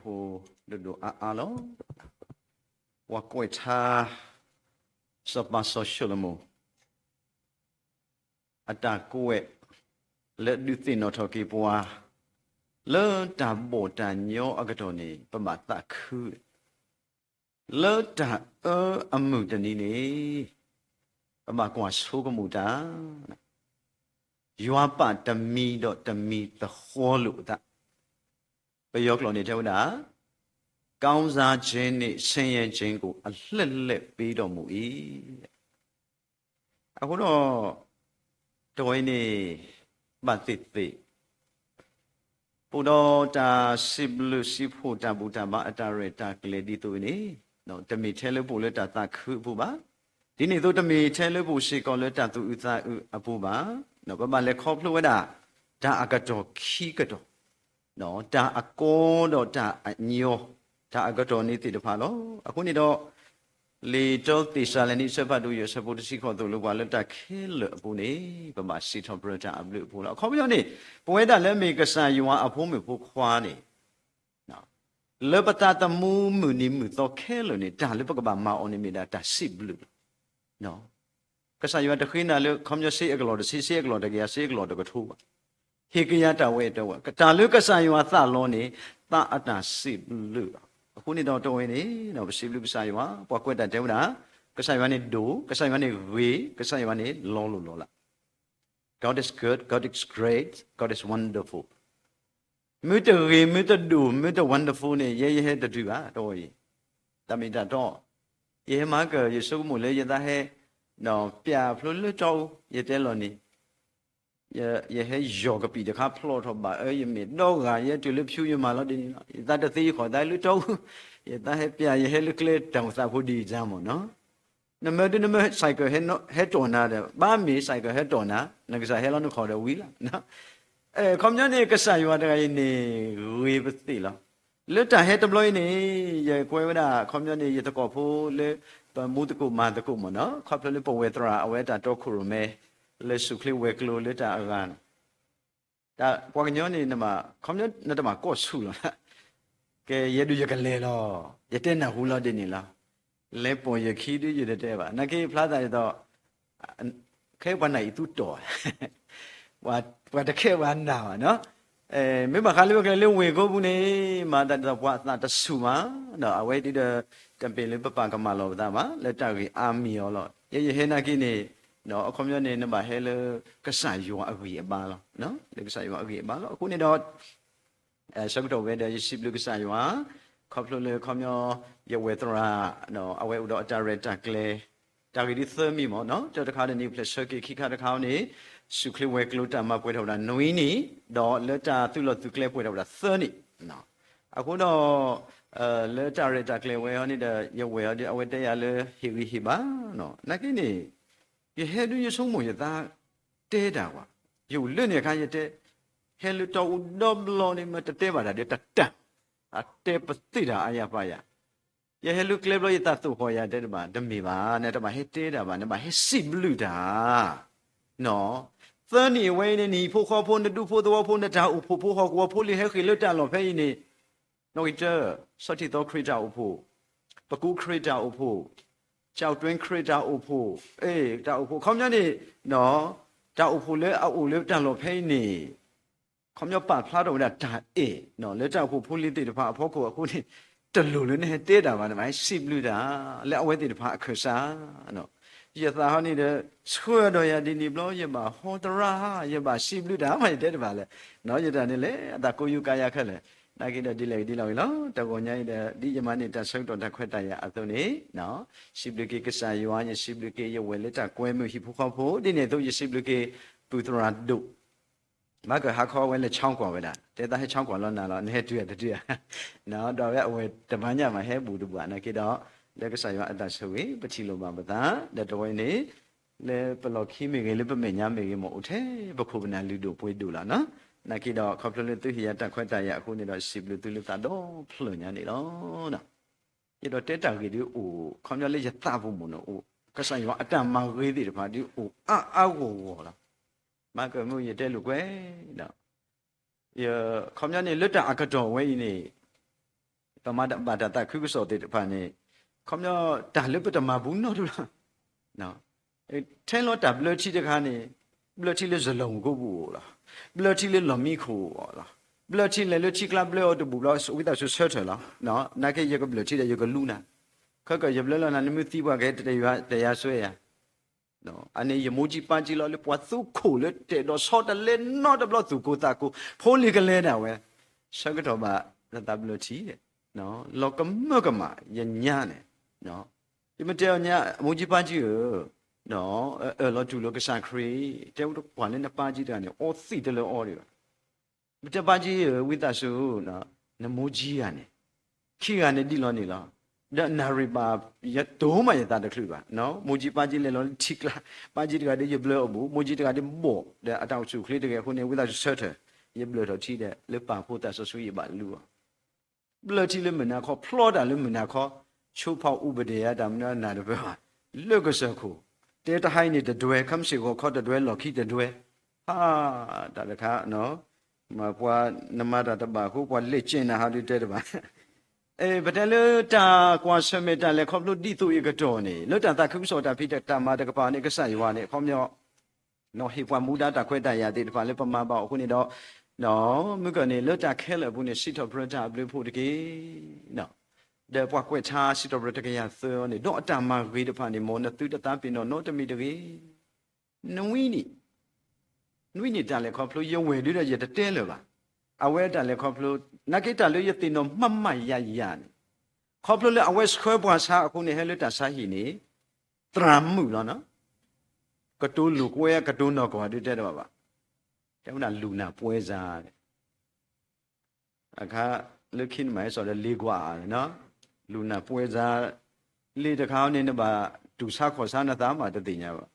ဖိဒိၣ်ဒိၣ်အါအါလီၤ. ပှၤကွဲးထါ စီၤပၤစီၤၡလိၤမိၣ် အတၢ်ကွဲး လၢဒုးသ့ၣ်နီၣ်ထီၣ်က့ၤပှၤ လၢတၢ်ဘီၣ်တၢ်ညီအကတီၢ်န့ၣ် ပဘၣ်သးခု လၢတၢ်အၢအမုၢ်တနံၤန့ၣ် ပဘၣ်ကွၢ်ဆိကမိၣ်တၢ် ယွၤပာ်တမံၤဒီးတမံၤသဃီလိာ်အသး, ပယီၤကျိာ်န့ၣ်တဲဝဲဒၣ် ကောင်းစားခြင်းနှင့် ဆင်းရဲခြင်းကို အလှည့်လှည့်ပေးတော်မူ၏. အဃိဒီး တဝဲန့ၣ် ဘၣ်သ့ၣ်သ့ၣ် ပအိၣ်ဒီးတၢ်စံးဘျုးစံးဖှိၣ်တၢ်ဘူၣ်တၢ်ဘါအတၢ်ရဲၣ်တၢ်ကျဲၤဒ်သိးန့ၣ် တမ့ၢ်ထဲလၢပအိၣ်လၢတၢ်သးခုအပူၤဘၣ်. ဒ်န့ၣ်အသိးတမ့ၢ်ထဲလၢပအိၣ်စ့ၢ်ကီးလၢတၢ်သူၣ်အုးသးအုးအပူၤဘၣ်. ပဘၣ်လဲၤခီဖျိဝဲဒၣ် တၢ်အကတီၢ်ခံကတီၢ် တၢ်အကီဒီးတၢ်အညီ တၢ်အကတီၢ်န့ၣ်သ့ၣ်တဖၣ်လီၤ. အဃိန့ၣ်ဒီး လံာ်တၢသ့းစၤလနံ အဆၢဖးဒိၣ်ယဲၢ် အဆၢဖိတဆံဃိးအသိးလၢပှၤလၢတၢ်ခဲလၢာ်အပူၤန့ၣ် ပဘၣ်စံးထီၣ်ပတြၢၤတၢ်အဘျုးအဖှိၣ်လီၤ. အခီပညီန့ၣ် ပဝဲဒၣ်လၢအမ့ၢ်ကစၢ်ယွၤအဖိမုၣ်ဖိခွါန့ၣ် လၢပသးသမူမုၢ်နံၤမုၢ်သီခဲလၢာ်န့ၣ် တၢ်လၢပကဘၣ်မၤအီၤန့ၣ်မ့ၢ်ဒၣ်တၢ်စံးဘျုးလီၤ. ကစၢ်ယွၤတဃ့နၤလၢ ခီပညီစ့အကလီၢ်တဆံ စ့အကလီၢ်တကယၤ စ့အကလီၢ်တကထိဘၣ်. ဟ့ၣ်ကယၤတၢ်ဝဲအတၢ်ဝဲ တၢ်လၢကစၢ်ယွၤသးလီန့ၣ် သးအတၢ်စံးဘျုးလီၤ. အဃိန့ၣ်ဒီးတဝဲန့ၣ် ပစံးဘျုးကစၢ်ယွၤ ပှၤကွဲးတၢ်တဲဝဲဒၣ် ကစၢ်ယွၤန့ၣ်ဒိၣ်, ကစၢ်ယွၤန့ၣ်ဂ့ၤ, ကစၢ်ယွၤန့ၣ်လီၤလိၢ်လီၤလး God is good, God is great, God is wonderful. မ့ၢ်တဂ့ၤ မ့ၢ်တဒိၣ် မ့ၢ်တ wonderful န့ၣ် ယဲယဟဲတတုၤဘၣ် တဝဲအံၤ. တၢ်မ့ၢ်တၢ်တီ ယဟဲမၤကၢၢ် ယဆိကမိၣ်လၢယသးဟဲ ပျၢ်ဖျိလၢတီအူ ယတဲလီၤန့ၣ် ယဟဲယီၢ်ကပံာ်တခါဖျီထီၣ်ဘၣ်အၢ ယမဲာ်ဒီဂၤ ယဲတုၤလၢဖၠူယမၤလီၤဒ်န့ၣ်လီၤ. ယသးတသ့ဃီၤသးလၢတီအူ ယသးဟဲပျၢ် ယဟဲလၢကျဲတၢ်အိၣ်သးဖိဒ်အံၤမ့ၢ်နီၤ. နမၢဒုနမၢ cycle ဟဲတီၢ်နၤဒီး ဘၣ်မ့ၢ် cycle ဟဲတီၢ်နၤ နကစၢ်ဟဲလီၤနခီၣ်ဒီးဝံၤလီၤ. အခီပညီန့ၣ် ကစၢ်ယွၤတဂၤအံၤန့ၣ် ဂ့ၤပသ့ၣ်လီၤ. လၢတၢ်ဟဲတဘျီအံၤန့ၣ် ယကွဲးဝဲဒၣ် အခီပညီန့ၣ် ယသကိးဖိလၢ ပမူသကိးမၤသကိးမ့ၢ်နီၤ ခီဖျိလၢပဝဲသရၣ် အဝဲတၢ်တီခိၣ်ရိၣ်မဲ လၢစူၣ်ချ့ဝဲၤကျိၤလၢတၢ်အဂၤန့ၣ် တၢ်ပှၤကညီန့ၣ် နမၤ ခီပညီနတမၤကီၢ်ဆူၣ်လီၤ. ကဲ ယဲဒုးယကလဲၤလီၤ ယတဲနၢ်ဟူလီၤဒ်န့ၣ်လီၤ. လဲၤပိာ်ယခံဒုးယတတဲဘၣ် နာ်က့ဖျါသးဒ်သိး ခဲပှၤနၢ်အံၤသူတီၤ ပှၤတခဲပှၤနၢ်ဘၣ်နီၤ. မ့ၢ်ဘၣ်ဃးလၢပကလဲၤလၢဝ့ၢ်ကိပူၤန့ၣ် မၤသးဒ်သိးပှၤအသးတဆူၣ်မး ဒီးအဝဲဒ်ဒီး တမ့ၢ်လၢပပာ်ကမၣ်လီၤပသးဘၣ် လၢတၢ်ဂ့ၢ်အါမံၤအီၤလီၤ. ယဲယဟဲနာ်က့န့ၣ် အခီပညီန့ၣ် နဘၣ်ဟဲလၢကစၢ်ယွၤအဂံၢ်အဘါလီၤ. လၢကစၢ်ယွၤအဂံၢ်အဘါလီၤ. အဃိန့ၣ်ဒီး ဆၢကတီၢ်ဝဲဒီးယစံးဘျုးကစၢ်ယွၤ ခီဖျိလၢခီပညီ ယဝဲသရၣ် အဝဲအိၣ်ဒီးအတၢ်ရဲၣ်တၢ်ကျဲၤ တၢ်ဂ့ၢ်ဒ်သၢမံၤမ့ၢ်နီၤ တၢတခါန့ၣ် နံၣ်ဖျဲၣ်ဆၢက့ၤ ခံခါတခါန့ၣ် စူၣ်ချ့ဝဲၤကျိၤတၢ်မၤပှဲၤထီၣ်ဝဲဒၣ်နွံနံၣ် ဒီးလၢတၢ်သုးလီၢ်သုးကျဲပှဲၤထီၣ်ဝဲဒၣ်သၢနံၣ် အဃိဒီး လၢတၢ်ရဲၣ်တၢ်ကျဲၤဝဲအံၤန့ၣ်ဒီး ယဝဲၢ်အီၤဒီး အဝဲတဲယၤလၢဟ့ၣ်ဂံၢ်ဟ့ၣ်ဘါ နာ်က့န့ၣ် ယဟဲဒုးယဆိကမိၣ်ယသးတဲတၢ်ဝဲ ယအိၣ်လၢန့ၣ်အခါယတဲ ဟဲလၢတီအူဒီဘျီန့ၣ် မ့ၢ်တတဲဘၣ်တၢ်ဒီးတတၢ် အတဲပသ့ၣ်တၢ်အါယၤပာ်ယၤ ယဟဲလၢကျဲဘျီယသးသိၣ်ဃီၤယၤတဲတဘၣ် တမ့ၢ်ဘၣ် နတဘၣ်ဟဲတဲတၢ်ဘၣ် နဘၣ်ဟဲစံးဘျုးတၢ် သၢနံၣ်အဝဲအံၤန့ၣ် နဟံၣ်ဖိဃီဖိ နဒူဖိသဝီဖိ နတၢ်အိၣ်ဖှိၣ်ဖိဟီၣ်ကဝီၤဖိလံၤဟဲဃ့ၢ်လၢတၢ်လီၢ်ဖဲအံၤန့ၣ် နီၣ်ဂံၢ်တၢ ဆီထံးသီခရံာ်တၢ်အိၣ်ဖှိၣ် ပကူခရံာ်တၢ်အိၣ်ဖှိၣ် ကၠီၣ်တွ့ခရံာ်တၢ်အိၣ်ဖှိၣ် တၢ်အိၣ်ဖှိၣ် ခီပညီန့ၣ် တၢ်အိၣ်ဖှိၣ်လၢအအိၣ်လၢတၢ်လီၢ်ဖဲအံၤန့ၣ် ခီပညီပာ်ဖျါထီၣ်ဝဲဒၣ်တၢ်အဲၣ် လၢတၢ်အိၣ်ဖှိၣ်ဖိလံၤသ့ၣ်တဖၣ်အဖီခိၣ်အဃိန့ၣ် တလိၣ်လၢနဟဲတဲတၢ်ဘၣ် နဘၣ်ဟဲစံးဘျုးတၢ် လၢအဝဲသ့ၣ်တဖၣ်အခၢၣ်စး ယသးဟီန့ၣ်ဒီး ဆှၢဒီးယၤဒ်န့ၣ်ဘျီ ယဘၣ်ဟီသရၣ် ယဘၣ်စံးဘျုးတၢ်မး ယတဲတဘၣ်လဲၣ် ယတၢ်န့ၣ်လဲၣ် အသးကိးယူၤကါယၤခဲလၢာ် နာ်က့ဒီးဒ်လဲၣ်ဂ့ၤဒ်လဲၣ်ဂ့ၤလီၤ တဂီၤညါအံၤဒီး ဒ်ယမၤန့ၢ်တၢ်ဆၢကတီၢ်တၢ်ခွဲးတၢ်ယာ်အသိးန့ၣ် စံးဘျုးက့ၤကစၢ်ယွၤ ယစံးဘျုးက့ၤယဝဲၢ်လၢတၢ်ကွဲမုာ်ဟံၣ်ဖိဃီဖိ ဒ်န့ၣ်အသိး ယစံးဘျုးက့ၤ ပုၢ်သရၣ်ဒိၣ် မၤကၢၢ်ဟါခီဝဲလဲၤဆှီကွၢ်ဝဲဒၣ် တဲသးဟဲဆှီကွၢ်လီၤနၤလီၤ နဟဲတုၤအတတုၤဧါ ဒီးဝဲအဝဲတဘါညါမးဟဲဘူးတဘူးနာ်က့ဒီး လၢကစၢ်ယွၤအတၢ်ဆိၣ်ဂ့ၤ ပထံၣ်လိာ်ဘၣ်ပသး ဒီးတဝဲန့ၣ် လၢပလီၢ်ခံမ့ၢ်ဂ့ၤ လၢပမဲာ်ညါမ့ၢ်ဂ့ၤ မ့ၢ်အိၣ်ထဲပခိၣ်ပနၢ်လုၢ်ဒိၣ်ပှ့ၤဒိၣ်လီၤနီၤ နာ်က့ဒီး ခီဖျိလၢသုဟ့ၣ်ယၤတၢ်ခွဲးတၢ်ယာ်အဃိန့ၣ်ဒီး စံးဘျုးသုလၢသးဒီဖျၢၣ်ညါန့ၣ်လီၤ. ယအဲၣ်ဒိးတဲတၢ်ဂ့ၢ်ဒ်အိၣ် ခီပညီလၢယသးပူၤမ့ၢ်နီၤ အိၣ် ကစၢ်ယွၤအတၢ်မၤဂ့ၤသ့ၣ်တဖၣ်ဒ်အိၣ်အါအါဂီၢ်ဂီၢ်လီၤ. မၤကမုၢ်ယတဲလိာ်ကွဲဒီး ခီပညီန့ၣ် လၢတၢ်အကတီၢ်ဝဲအံၤန့ၣ် ပမၤဘၣ်တၢ်သးခုကစီၣ်သ့ၣ်တဖၣ်န့ၣ် ခီပညီ တၢ်လၢပတမၤဘူးနီတဘျီ ထဲလီၤတၢ်ဘျၢထံတခါန့ၣ် ဘျၢထံလၢစလီၢ်မူခိၣ်ပူၤအိၣ်လီၤ. ဘျၢထံလၢလီၢ်မံခိၣ်အိၣ်လီၤ. ဘျၢထံလဲၤလၢထံကျါဘျၢအီၤတဘူၣ်ဘျီ ဝံသးစူၤဆၢထၢၣ်လီၤ. နာ်က့ယကဘျၢထံဒီးယကလူနၤ, ခဲကၢ်ယဘျၢလီၤနၤ နမ့ၢ်သံပှၤကဟဲ တယၤစွဲယၤ အန့ၣ်ယမိၢ်ကၠံပၢ်ကၠံလီၤ လၢပှၤသူခိၣ်လၢတဲာ်ဒီးဆီတလဲနီတဘျီ သူၣ်ကိၢ်သးကိၢ် ဖိလံၤကလဲၤဒၣ်ဝဲ ဆၢကတီၢ်ဘၣ် နသးဘျၢထံဒီး လီၤကမၢကမၣ် ယညါန့ၣ် ယမ့ၢ်တဲအီၤညါ မိၢ်ကၠံပၢ်ကၠံဧၢ, အၢၣ်လီၤတူၢ်လိာ်ကစၢ်ခရံာ် တဲဝဲပှၤလၢနပၢ်ကၠံတဂၤန့ၣ် အီသံးတလၢအီဒံးဘၣ်. မ့ၢ်တဲပၢ်ကၠံဧၢ ဝံသးစူၤ နမိၢ်ကၠံဂၤန့ၣ် ခံဂၤန့ၣ်ဒ်လီၤန့ၣ်လီၤ. ဒီးနၢ်ရံၣ်ဘၣ် ယတိၢ်မးယသးတချုးဘၣ်, မိၢ်ကၠံပၢ်ကၠံလဲၤလီၤလၢထံကျါ, ပၢ်ကၠံတဂၤဒီးယဘျၢအီၤဘူး, မိၢ်ကၠံတဂၤဒီးဘီၣ် ဒီးအတၢ်အိၣ်ဆူၣ်အိၣ်ချ့တဂ့ၤအဃိန့ၣ် ဝံသးစူၤဆၢထၢၣ် ယဘျၢထီၣ်ထံဒီး လၢပၢ်ဖိသးစီဆှံယဘၣ်လူအီၤ ဘျၢထံလၢမုၢ်နၤခီ ဖျီတၢ်လၢမုၢ်နၤခီ, ဆိဖးအူပဒဲးယၤတၢ်မနုၤနၢ်တပၢၢ်ဘၣ်, လၢကစၢၢ်ခိၣ်, တဲတဟါအံၤန့ၣ်တဒွဲ, ခဲမုၢ်ဆ့ၣ်ဂီၤခီတဒွဲ, လီၢ်ခံတဒွဲ, ဟါ, တၢ်တခါ, ပှၤနမၤတၢ်တဘၣ်အဃိ ပှၤလဲၤကဲနၤဟးဒုးတဲတဘၣ် ပတဲလၢတၢ်ကွၢ်ဆၢၣ်မဲာ်တၢ်လဲၤခီဖျိဒ်သိးအံၤကတီၢ်န့ၣ် လၢတၢ်သးခုကစီၣ်တၢ်ဖံးတၢ်မၤတကပၤန့ၣ် ကစၢ်ယွၤန့ၣ် အခီပညီ ဟ့ၣ်ပှၤမူဒါတၢ်ခွဲးတၢ်ယာ်သ့ၣ်တဖၣ်လၢပမၤဘၣ်အဃိန့ၣ်ဒီး, မုၢ်ကၢၢ်န့ၣ် လၢတၢ်ခဲလၢာ်အပူၤန့ၣ် စံးထီၣ်ပတြၢၤတၢ်အဘျုးအဖှိၣ်တက့ၢ်. ဒီးပှၤကွဲးထါစံးထီၣ်ပတြၢၤတကယၤသၢအံၤန့ၣ် ဒီးအတၢ်မၤဂ့ၤတဖၣ်န့ၣ် မ်နသုတသးပ့ၤနီၣ်နီတမံၤတဂ့ၤ. နွံနံၣ်, နွံနံၣ်တၢ်လဲၤခီဖျိ ယဝဲၢ်ဒုဒီးယတတဲလၢၤဘၣ်. အဝဲတၢ်လဲၤခီဖျိ နာ်က့တၢ်လၢယသ့ၣ်နီၣ်မးမးယၤယၤန့ၣ်, ခီဖျိလၢအဝဲဆှၢပှၤဆါအဃိန့ၣ် ဟဲလၢတၢ်ဆါဟံၣ်န့ၣ် သရၣ်မုၣ်လီၤ. ကတိၤလိာ်ကွဲ ကတိၤနီၢ်ကီၢ်ဒုတဲတဘၣ်ဘၣ်. တဲဝဲဒၣ်လူၤနၢ်ပွဲစား အခါ လၢခံနမၤဟဲစိာ်ဒီးလ့ကွၢ်အါ, လူၤနၢ်ပွဲစား လ့တခါန့ၣ် နဘၣ်တူၢ်ဆါခီၣ်ဆါနသးမးတသ့ၣ်ညါဘၣ်.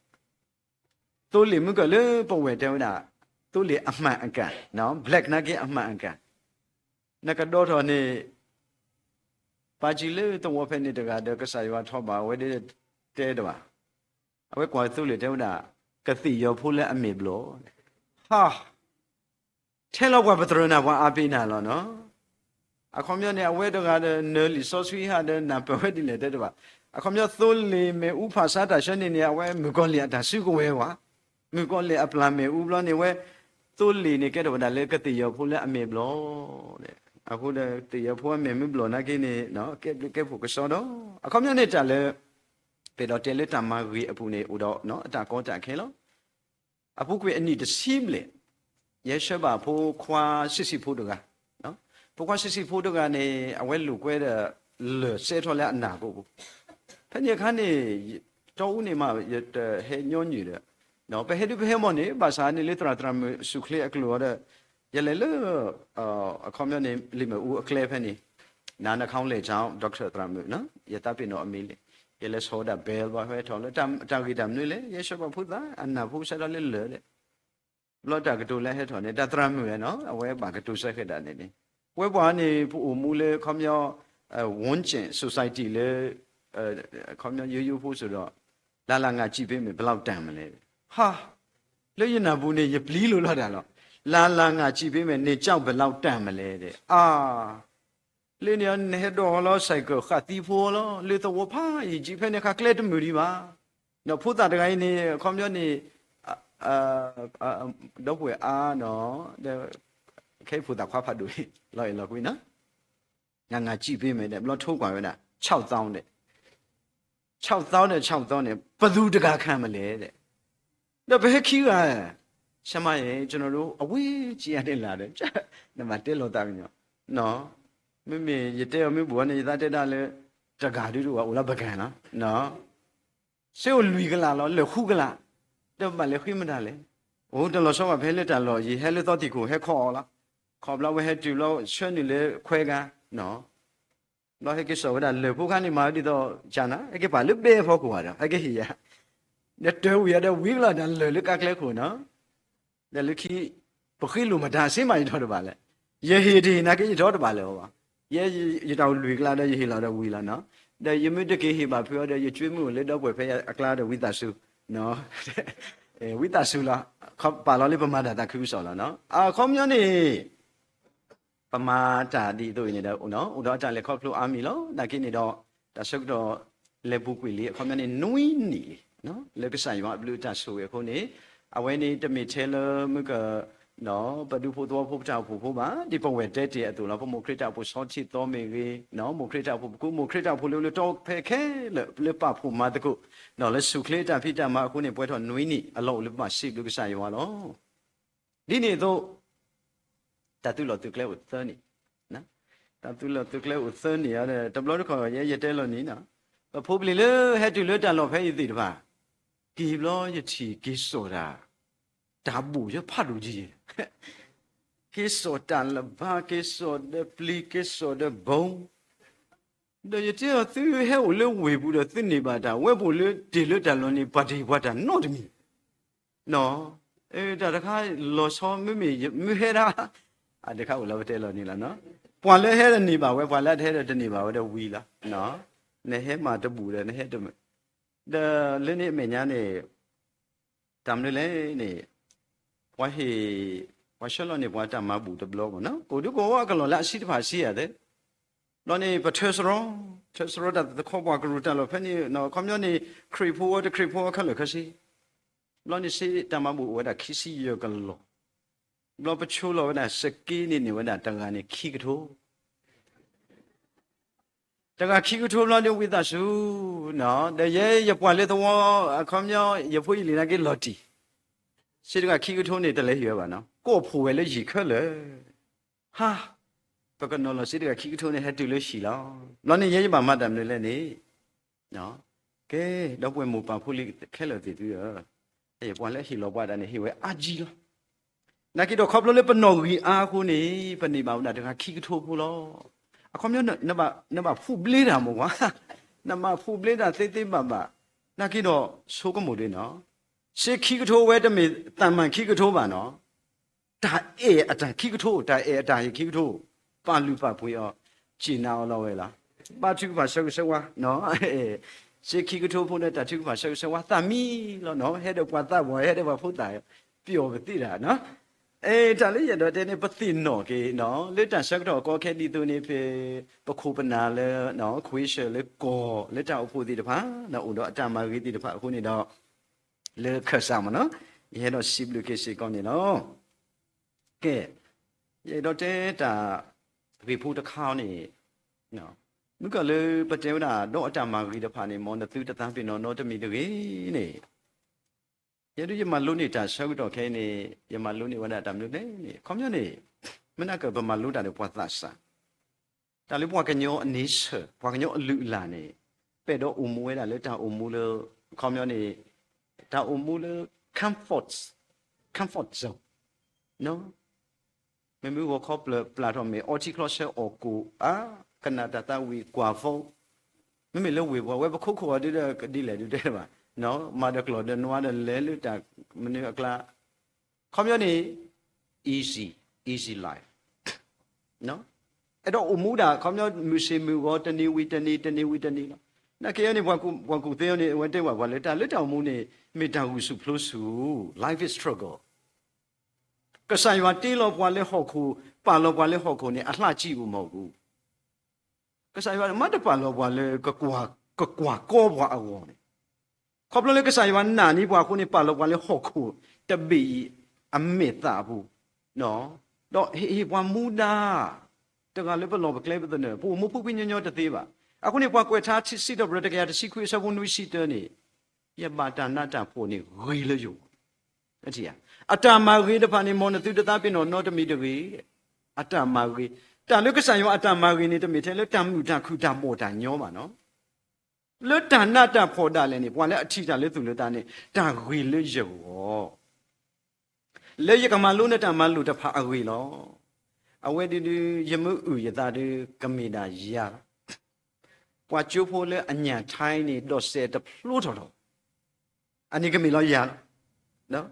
သိလ့ၣ်မုၢ်ကၢၢ်လၢပဝဲၢ်တဲဝဲဒၣ် သိလ့ၣ်အမှန်အကန်, black နာ်က့အမှန်အကန်, နကဒီထီၣ်န့ၣ် ပၢ်ကၠံလၢသဝီဖဲန့ၣ်တဂၤဒီး ကစၢ်ယွၤထီၣ်ဘၣ်ဝဲဒၣ်တဲတဘၣ်. အဝဲကွၢ်သိလ့ၣ်တဲဝဲဒၣ် ကသ့ၣ်ယီၤဖိလၢအမဲာ်ဘျီၣ်, ဟါ, ထဲလီၤပှၤပတြၢၤနၤ ပှၤအါပ့ၤနၤလီၤနီၤ. အခီပညီန့ၣ် အဝဲတဂၤဒီး နၢၤလံာ်စီဆှံဟးဒီးနၢ်ပၢၢ်ဝဲဒ်လဲၣ်တဲတဘၣ်. အခီပညီသိလ့ၣ်မ့ၣ်အူဖးဆါတၢ်ဆှၢန့ၣ်န့ၣ် အဝဲမုၣ်ကီၤလံၢ်အတၢ်စုကဝဲၤဝဲ, မုၣ်ကီၤလံၢ်အပျၢ်မ့ၣ်အူဘျီန့ၣ်ဝဲ သိလ့ၣ်န့ၣ်ကဲထီၣ်ဝဲဒၣ်လၢကသ့ၣ်ယီၤဖိလၢအမဲာ်ဘျီၣ်, အဃိဒီးသ့ၣ်ယီၤဖိအမဲာ်မ့ၢ်ဘျီၣ်နာ်က့န့ၣ် ကဲဘျုးကဲဖှိၣ်ကစီဒီး အခီပညီန့ၣ်တၢ်လၢ ပအဲၣ်ဒိးတဲလၢတၢ်မၤဂ့ၤအပူၤန့ၣ် အိၣ်ဒီးအတၢ်ကီတၢ်ခဲလီၤ. အပူၤကွံာ်အနံၣ်တဆံဘျဲၣ် ယဟဲဆှၢဘၣ်ဖိခွါဆံးဆံးဖိတဂၤ, ဖိခွါဆံးဆံးဖိတဂၤန့ၣ် အဝဲလိာ်ကွဲဒီး လၢၢ်စဲထီၣ်လၢအနၢ်ကိးပူၤ, ဖဲန့ၣ်အခါန့ၣ် တီအူန့ၣ်မး ယတဟဲညီနုၢ်ဒီး ပဟဲဒုးပဟဲမီၢ်န့ၣ် ဘၣ်ဆၣ်န့ၣ်လၢသရၣ်သရၣ်မုၣ်ဆူၣ်ချ့အကျိၤအီၤဒီး ယလဲၤလၢ အခီပညီန့ၣ် လံာ်မ့ၣ်အူအကျဲဖဲန့ၣ် နၤနခီလဲၣ်ကၠီ doctor သရၣ်မုၣ်, ယသးပ့ၤနီၣ်အမံၤလံ, ယလဲၤဆီဝဲဒၣ် bell ဘၣ်ဟဲထီၣ်လၢတၢ်ဂ့ၢ်တၢ်မနုၤလဲၣ် ယဲဆှၢဘၣ်ဖိသၣ် အနၢ်ဖိစဲထီၣ်လၢလၢၢ်ဒီး ဘျီတၢ်ကတိၤလၢဟဲထီၣ်န့ၣ် တၢ်သရၣ်မုၣ်နီၤ အဝဲဘၣ်ကတိၤဆၢဃဲၤဒၣ်န့ၣ်န့ၣ် ပဝဲပှၤန့ၣ် ပအိၣ်မူလၢခီပညီ ဝန်းကျင် society လၢ ခီပညီယိယိဖိစ့ၢ်ဒီး လာလာငါကြည့်ပေးမယ် ဘယ်လောက်တန်မလဲ, ဟါ, လၢယနၢ်ပူၤန့ၣ် ယပျံၤလိာ်လီၤတၢ်လီၤ, လာလာငါကြည့်ပေးမယ် နေကျောင်းဘယ်လောက်တန်မလဲ အါ လၢန့ၣ် နဟဲဒိးလီၤ ဆိုင်ကယ် ဃာ်သံဖိလီၤ လၢသဝီဖးယံာ်ကံ ဖဲန့ၣ်အခါကျဲတမုာ်ဒံးဘၣ်, ဒီးဖိသၣ်တဂၤအံၤန့ၣ် အခီပညီန့ၣ် ဒီပုၢ်ဝဲၢ်အါနီၤ ဒီး ခဲအံၤဖိသၣ်ခွါဖးဒိၣ် လီၤအဲၣ်လီၤကွံနီၤ, ငါငါကြည့်ပေးမယ် ဒီး ဘျီထိကွၢ်ဝဲဒၣ် ခြောက်သောင်းဒီး ခြောက်သောင်းဒီး ခြောက်သောင်းန့ၣ် ဘယ်သူတစ်ဂၤခံမလဲ ဒီးပဟဲခံဂၤ ဆရာမရယ် ကျွန်တော်တို့ အဝေးကြီးကနေလာတယ် နမၤတဲလီၤသးကညီၤ မ့မ့ၢ်ယတဲအီၤမ့ၢ်ဘူးန့ၣ် ယသးတဲဒၣ်လၢ တဂၤဒုးတအိၣ်လၢပကံလီၤ စ့အိၣ်လွံၢ်ကလးလီၤ လၢာ်ဃုကလး ဒီးဘၣ်လဲၤဃ့မတၤလဲၣ် အိၣ်တလီၤဆီဘၣ် ဖဲလၢတၢ်လီၢ်ယံၤ ဟဲလၢသီသံၣ်ခိၣ် ဟဲခီအီၤလီၤ ခီဘျီဝဲဟဲတုၤဘျီ ဆှၢနုာ်လၢခွဲဂၤ ဘျီဟဲက့ၤစိာ်ဝဲဒၣ်လၢာ်ဖိခါန့ၣ် မၤဝဲဒ်သိး ကနၤ ဟဲက့ၤပာ်လၢဘဲအဖီခိၣ်ဘၣ်ဒီး ဟဲက့ၤဟ့ၣ်ယၤ ဒီးတၢၤဝံၤအီၤဒီးဝံၤကလီၤတၢ်လၢာ်လၢကါကျဲခိၣ်နီၤ ဒီးလၢခံ ပဃ့လိာ်မတၤစ့မး ယထီၣ်တဘၣ်လဲၣ်, ယဟ့ၣ်တဟ့ၣ်နာ်က့ ယထီၣ်တဘၣ်လၢၤဘၣ်, ယဲယတၢ်အိၣ်လွံၢ်ကလးဒီး ယဟ့ၣ်လီၤဒီးဝံၤလီၤနီၤ, ဒီးယမ့ၢ်တက့ၤဟ့ၣ်ဘၣ်ဖုးအီၤဒီး ယကွ့မုၣ်အိၣ်လၢဒီပုၢ်ဝဲၢ်ဖဲအကျါဒီး ဝံသးစူၤ, ဝံသးစူၤလီၤ, ပာ်လီၤလၢပမၤတၢ်သးခုကစီၣ်လီၤနီၤ, အခီပညီန့ၣ် ပမၤတၢ်ဒ်အသိးအံၤန့ၣ်ဒီး အိၣ်ဒီးအတၢ်လဲၤခီဖျိအါမံၤလီၤ. နာ်က့န့ၣ်ဒီး တၢ်ဆၢကတီၢ်လဲၤပူၤကွံာ်လံ အခီပညီန့ၣ် နွံနံၣ်လံ လၢကစၢ်ယွၤအဘျုးအတၢ်ဆိၣ်ဂ့ၤအဃိန့ၣ် အဝဲန့ၣ်တမ့ၢ်ထဲလၢမုၢ်က ပဒူဖိသဝီဖိ ပတၢ်အိၣ်ဖှိၣ်ဖိဘၣ်, ဒ်ပဝဲၢ်တဲတ့ၢ်အသိးလီၤ. ပမိၢ်ခရံာ်တၢ်အိၣ်ဖှိၣ်ဆီထံသီမ့ၢ်ဂ့ၤ, မိၢ်ခရံာ်တၢ်အိၣ်ဖှိၣ်ပကိး မိၢ်ခရံာ်တၢ်အိၣ်ဖှိၣ်ပဖဲခဲလၢာ်လၢပာ်ဖှိၣ်မၤသကိး လၢဆူၣ်ချ့တၢ်ဖံးတၢ်မၤအဃိန့ၣ် ပှဲၤထီၣ်နွံနံၣ်အလီၢ်အိၣ်လၢပဘၣ်စံးဘျုးကစၢ်ယွၤလီၤ. ဒ်န့ၣ်အသိး တၢ်သုးလီၢ်သုးကျဲအိၣ်သၢနံၣ်, တၢ်သုးလီၢ်သုးကျဲအိၣ်သၢနံၣ် တဘျီတခီၣ် ယဲယတဲလီၤနံၣ်နီၤ, ပဖိပလံၤလၢဟဲတုၤလၢတၢ်လီၢ်ဖဲအံၤသ့ၣ်တဖၣ် က့ၤဘျီယထံၣ်က့ၤစိာ်တၢ် တၢ်ဘူၣ်ယဖးဒိၣ်ကယဲၢ် က့ၤစိာ်တၢ်လၢၤဘၣ် က့ၤစိာ်ဒီးပျံၤ က့ၤစိာ်ဒီးဘီ ဒီးယတဲအီၤသုဟဲအိၣ်လၢဝ့ၢ်ပူၤဒီးသုန့ၢ်ဘၣ်တၢ် ဝဲပအိၣ်လၢတ့ၢ်လၢတၢ်လီၢ်န့ၣ် ပှၤတဟ့ၣ်ပှၤတၢ်နီတမံၤ, တၢ်တခါလီၤဆီ မ့မ့ၢ်မုၢ်ဟဲဒၣ် အတခါအိၣ်လၢပတဲလီၤန့ၣ်လီၤ, ပှၤလၢဟဲဒီးန့ၢ်ဘၣ်ဝဲ ပှၤလၢအတဟဲဒီးတန့ၢ်ဘၣ်ဝဲဒီးဝံၤလီၤ, နဟဲမၤတဘူၣ်ဒီးနဟဲတမုာ်, ဒီးလၢန့ၣ်အမဲာ်ညါန့ၣ် တၢ်မနုၤလဲၣ်န့ၣ် ပှၤဟ့ၣ် ပှၤဆှၢလီၤန့ၢ်ပှၤတၢ်မၤဘူၣ်တဘျီမ့ၢ်နီၤ ကအိၣ်ဒုးကအိၣ်ဝဲအကလီၢ်လၢအဆံတဖၣ်ဆံယၤသ့, ဘျီန့ၣ် ပထၢစရီ ထၢစရီတၢ်သခီပှၤကရူၢ်တၢ်လီၢ်ဖဲန့ၣ် ခရံာ်ဖိဝဲတခရံာ်ဖိဝဲခဲလၢာ်ခဲဆ့, ဘျီန့ၣ်စ့တၢ်မၤဘူၣ်အိၣ်ဝဲဒၣ်ခံဆံယဲၢ်ကလီၢ်, ဘျီပဆိလီၤဝဲဒၣ်စက့န့ၣ်န့ၢ်ဝဲဒၣ်တဂၤန့ၣ်ခံကထိ တဂၤခံကထိဘျီဒီးဝံသးစူၤ, ဒီးယဲယပှၤလၢသဝီ အခီပညီ ယဖိယလံၤနာ်က့လီၤတံၢ်, စ့တဂၤခံကထိန့ၣ် တလဲၤဟ့ၣ်ဝဲဘၣ်နီၤ ကိးဖှိၣ်ဝဲလၢယံၤခဲလၢာ်, ဟါ, ပကနီၤလီၤစ့တဂၤခံကထိန့ၣ် ဟဲတုၤလၢဟံၣ်လီၤ, ဘျီန့ၣ်ယဲယဘၣ်မၤတၢ်မနုၤလဲၣ်န့ၣ် ကဲ, ဒီပုၢ်ဝဲၢ်မိၢ်ပၢ်ဖိလံၤခဲလၢာ်သ့ၣ်သုဧၢ, ပှၤလၢဟ့ၣ်လီၤပှၤတၢ်န့ၣ် ဟ့ၣ်ဝဲအါကံလီၤ. နာ်က့ဒီးခီဖျိလၢပနီၣ်ဂံၢ်အါအဃိန့ၣ် ပန့ၢ်ဘၣ်ဝဲဒၣ်တဂၤခံကထိဖိလီၤ. အခီပညီ နဘၣ်ဖူးဘျ့တၢ်မ့ၢ်ကွၢ်, နဘၣ်ဖူးဘျ့တၢ်သ့သ့ဘၣ်ဘၣ်, နာ်က့ဒီးဆိကမိၣ်ဒ်နီၤ, စ့ခံကထိဝဲတမ့ၢ်သးမၤခံကထိဘၣ်နီၤ တၢ်အဲၣ်အတၢ်ခံကထိ တၢ်အဲၣ်အတၢ်ဟ့ၣ်ခံကထိ, ပာ်လုၢ်ပာ်ပှ့ၤအီၤ, စ့ၣ်နၤအီၤလီၤဝဲလီၤ. ဘါထုကဖၣ်ဆၢဂ့ၤဆၢဝါ, စ့ခံကထိဖိဒီးတၢ်ထုကဖၣ်ဆၢဂ့ၤဆၢဝါသးမံလီၤနီၤ, ဟဲဒီးပှၤသးပှၢ် ဟဲဒီးပှၤဖိသၣ်, ပျီၢ်ပသ့တၢ်နီၤ. တၢ်လၢယအဲၣ်ဒိးတဲန့ၣ် ပသ့ၣ်နီၣ်က့ၤနီၤ လၢတၢ်ဆၢကတီၢ်ကီခဲဒ်သိးန့ၣ် ပခိၣ်ပနၢ်လၢ ခွ့ဆၢၣ်လၢကီၢ်လၢတၢ်အိၣ်ဖှိၣ်သ့ၣ်တဖၣ် အိၣ်ဒီးအတၢ်မၤဂ့ၤသ့ၣ်တဖၣ်အဃိန့ၣ်ဒီး လၢခၢၣ်စးမ့ၢ်နီၤ, ယဟဲဒီးစံးဘျုးက့ၤစ့ၢ်ကီးန့ၣ်လီၤ. ကဲ, ယအဲၣ်ဒိးတဲတၢ်ဂ့ၢ်ဖိတခါန့ၣ်, မုၢ်ကီၢ်လၢပတဲဝဲဒၣ် ဒီးအတၢ်မၤဂ့ၤတဖၣ်န့ၣ် မ်နသုတသးပ့ၤနီၣ်နီတမံၤတဂ့ၤန့ၣ်, ယဲဒၣ်ယမၤလိန့ၢ်တၢ်ဆၢကတီၢ်ခဲအံၤန့ၣ် ယမၤလိန့ၢ်ဝဲဒၣ်တၢ်မနုၤလဲၣ်န့ၣ် အခီပညီန့ၣ် မ့ၢ်နကပမၤလိတၢ်ဒီးပှၤသးစၢ် တၢ်လၢပှၤကညီအန့ဆၢၣ် ပှၤကညီအလုၢ်အလၢ်န့ၣ် ပအဲၣ်ဒိးအိၣ်မူဝဲဒၣ်လၢတၢ်အိၣ်မူလၢ အခီပညီန့ၣ် တၢ်အိၣ်မူလၢ comfort, comfort zone, မ့မ့ၢ်ဂီၤခီပျၢၤပျၢ်ထီၣ်မ့ၢ် အီထံချီဆၢအီၣ်ကိၣ် အါ ကနၣ်တၢ်သးဝံၣ်ကွၢ်ဖိ, မ့မ့ၢ်လၢဝ့ၢ်ပူၤ ဝဲပခိခိၣ်အီၤဒ်ဒီးကဒ်လဲၣ်ဒုးတဲဘၣ်, မၤဒီးကျီၢ်ဒီးနွါဒီးလဲၤလၢတၢ်မနုၤအကျါ အခီပညီန့ၣ် easy, easy life, အဲၣ်ဒိးအိၣ်မူဒၣ် အခီပညီမုၢ်ဆ့ၣ်မုၢ်ဂီၤ တနံၤဝံၤတနံၤ တနံၤဝံၤတနံၤလီၤ. နာ်က့အံၤန့ၣ် ပှၤကူၣ်သ့အီၤန့ၣ် အဝဲတဲဘၣ်ပှၤလၢတၢ်လၢတၢ်အိၣ်မူန့ၣ် မ့ၢ်တၢ်ဂုာ်ဆူၣ်ပျိဆူၣ် life is struggle, ကစၢ်ယွၤတ့လီၤပှၤလၢဟီၣ်ခိၣ် ပာ်လီၤပှၤလၢဟီၣ်ခိၣ်န့ၣ် အဟျၣ်ကံၣ်အိၣ်မီၢ်ပူၤ ကစၢ်ယွၤမ့ၢ်တပာ်လီၤပှၤလၢ ကကွၢ်ကီပှၤအဂီၢ်န့ၣ်, ခီဖျိလၢကစၢ်ယွၤနာ်န့ၢ်ပှၤအဃိန့ၣ် ပာ်လီၤပှၤလၢဟီၣ်ခိၣ်တဘ့ၣ်အံၤ အမဲာ်သၣ်အပူၤ, ဒီးဟ့ၣ်ပှၤမူဒါ တဂၤလၢပလီၢ်ပကျဲပသနၢၣ် ပအိၣ်မူဖှံဖှံညီညီတသ့ဘၣ်. အဃိန့ၣ် ပှၤကွဲးထါစံးထီၣ်ပတြၢၤတကယၤတဆံခွံအဆၢဖိနွံဆံတၢန့ၣ်, ယဘၣ်တၢ်နးတၢ်ဖှီၣ်န့ၣ်ဂ့ၤလၢယဂီၢ် အတၢ်မၤဂ့ၤတဖၣ်န့ၣ် မ်နသုတသးပ့ၤနီၣ်နီတမံၤတဂ့ၤ, အတၢ်မၤဂ့ၤ, တၢ်လၢကစၢ်ယွၤအတၢ်မၤဂ့ၤန့ၣ် တမ့ၢ်ထဲလၢတၢ်မုာ်တၢ်ခုၣ်တၢ်ဘီၣ်တၢ်ညီဘၣ်နီၤ, လၢတၢ်နးတၢ်ဖှီၣ်ဒၣ်လဲာ်န့ၣ် ပှၤလၢအထံၣ်တၢ်လၢသူၣ်လၢသးန့ၣ် တၢ်ဂ့ၤလၢယဂီၢ် လၢယကမၤလိနတၢ်မၤလိာ်တဖၣ်အဂ့ၢ်လီၤ. အဝဲဒုးဒုး ယမ့ၢ်အုၣ်ယသးဒီး ကမ့ၢ်ဒၣ်ယၤလီၤ. ပှၤကၠိဖိလၢအညၣ်ထါအံၤန့ၣ် ဒိးစဲးတဖျိထီၣ်ထီၣ်, အန့ၣ်ကမ့ၢ်လီၤယၤလီၤ.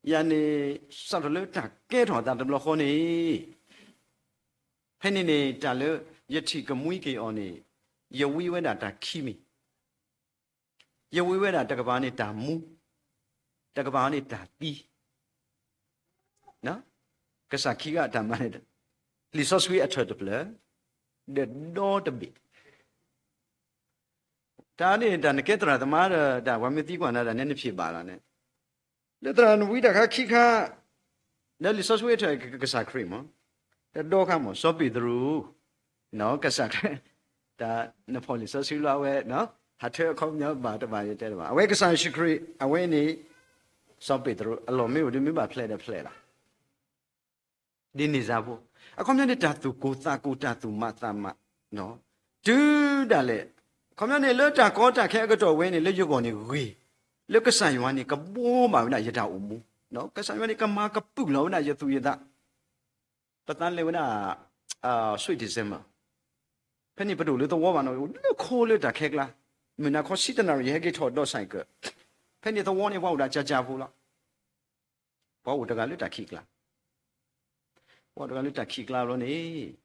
ယၤန့ၣ် စးထီၣ်လၢတၢ်ကဲထီၣ်အသးတဘျီဃီန့ၣ် ဖဲန့ၣ်န့ၣ် တၢ်လၢယထံၣ်ကမှံက့ၤအီၤန့ၣ် ယဝံဝဲဒၣ်တၢ်ခံမံၤ, ယဝံဝဲဒၣ်တကပၤန့ၣ်တၢ်မူ, တကပၤန့ၣ်တၢ်သံ, ကစၢ်ခံဂၤအတၢ်မၤန့ၣ် လံာ်စီဆှံအထၢၣ်တဖျၢၣ်, ဒီးဒီတဘ့ၣ်, တၢ်န့ၣ် တၢ်နကဲသရၣ်သမါဒီး တၢ်ပှၤမ့ၢ်သံကွၢ်နၤတၢ်န့ၣ် နဖံးဘၣ်လီၤန့ၣ်, လၢသရၣ်နဝံတၢ်ခါခံခါ, လၢလံာ်စီဆှံအထၢၣ် ကစၢ်ခရံာ်မး, ဒီးဒီခါမး စီၤပ့းတရူး, ကစၢ်ခရံာ်, တၢ်နဖီၣ်လံာ်စီဆှံလီၤအဝဲ, ဟးထၢအခီပညီဘၣ်တဘၣ်ယတဲတဘၣ်, အဝဲကစၢ်ယ့ၣ်ၡူးခရံာ် အဝဲန့ၣ်, စီၤပ့းတရူး အလီၢ်မ့ၢ်အိၣ်ဒ်မ့ၢ်ဘၣ်ဖျဲးဒီးဖျဲးလီၤ ဒ်န့ၣ်စါဖိ, အခီပညီန့ၣ် တၢ်သူၣ်ကိၢ်သးကိၢ် တၢ်သူၣ်မးသးမး, တုၤဒၣ်လဲာ်, အခီပညီန့ၣ် လၢတၢ်ကီတၢ်ခဲအကတီၢ်ဝဲန့ၣ် လၢယဂီၢ်န့ၣ်ဂ့ၤ, လၢကစၢ်ယွၤန့ၣ် ကဘှီဘၣ်ဝဲဒၣ်ယတၢ်အိၣ်မူ, ကစၢ်ယွၤန့ၣ် ကမၤကပုာ်လီၤဝဲဒၣ်ယသူၣ်ယသး, ပသးလဲၤဝဲဒၣ် sweet December, ဖဲန့ၣ်ပတအိၣ်လၢသဝီဘၣ်နီၤ, လၢခိလၢတၢ်ခဲကျါ, မုၢ်နၤခီဆံတနၣ်ရံၣ် ယဟဲက့ၤထီၣ်ဒီး ဆိုင်ကယ်, ဖဲန့ၣ်သဝီန့ၣ် ပှၤအိၣ်ဒၣ်ကၠါကၠါဖိလီၤ ပှၤအိၣ်တဂၤလၢတၢ်ခံးကျါ, ပှၤအိၣ်တဂၤလၢတၢ်ခံးကျါဘျီန့ၣ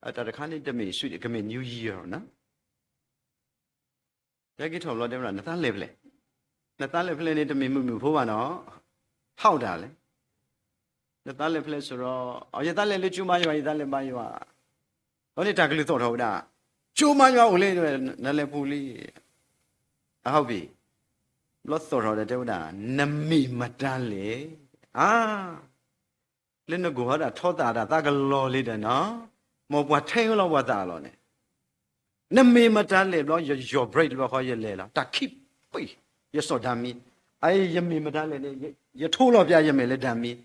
်, တၢ်တခါန့ၣ်တမ့ၢ် sweet, ကမ့ၢ် New Year နီၤ, ယဟဲက့ၤထီၣ်ဘျီတဲဝဲဒၣ် နသးလဲၤဖဲလဲၣ်, နသးလဲၤဖဲလဲၣ်န့ၣ်တမ့ၢ်မုာ်မုာ်ဖိဘၣ်နီၤ, ဟးအိၣ်တၢ်လဲၣ် နသးလဲၤဖဲလဲၣ်စရီ, ယသးလဲၤလၢကၠိမါယွၤ, ယသးလဲၤဘါယွၤ, ဘျီန့ၣ်တၢ်ကလုၢ်သီၣ်ထီၣ်ဝဲဒၣ်, ကၠိမါယွၤအိၣ်လံ, နလဲၤပူၤလံ, အဟီၣ်ဘ့ၣ်, ဘျီသီၣ်ထီၣ်ဒီးတဲဝဲဒၣ်, နမ့ၢ်မတၤလဲၣ်, အါ လၢနဂီၢ်ဟီဒၣ်ထီသးတၢ်သးကလီၤလံဒီးနီၤ, မ်ပှၤထဲလီၤပှၤသးအလီၢ်န့ၣ်, နမ့ၢ်မတၤလဲၣ်ဘျီ ယယီၢ် brake တဘျီဃီယလဲၤလီၤ, တၢ်ခံးပံၤ, ယစိာ်ဓာတ်မီး, အအံၤ ယမ့ၢ်မတၤလဲၣ်န့ၣ်, ယထိလီၤပၠးယမဲာ်လၢဓာတ်မီး,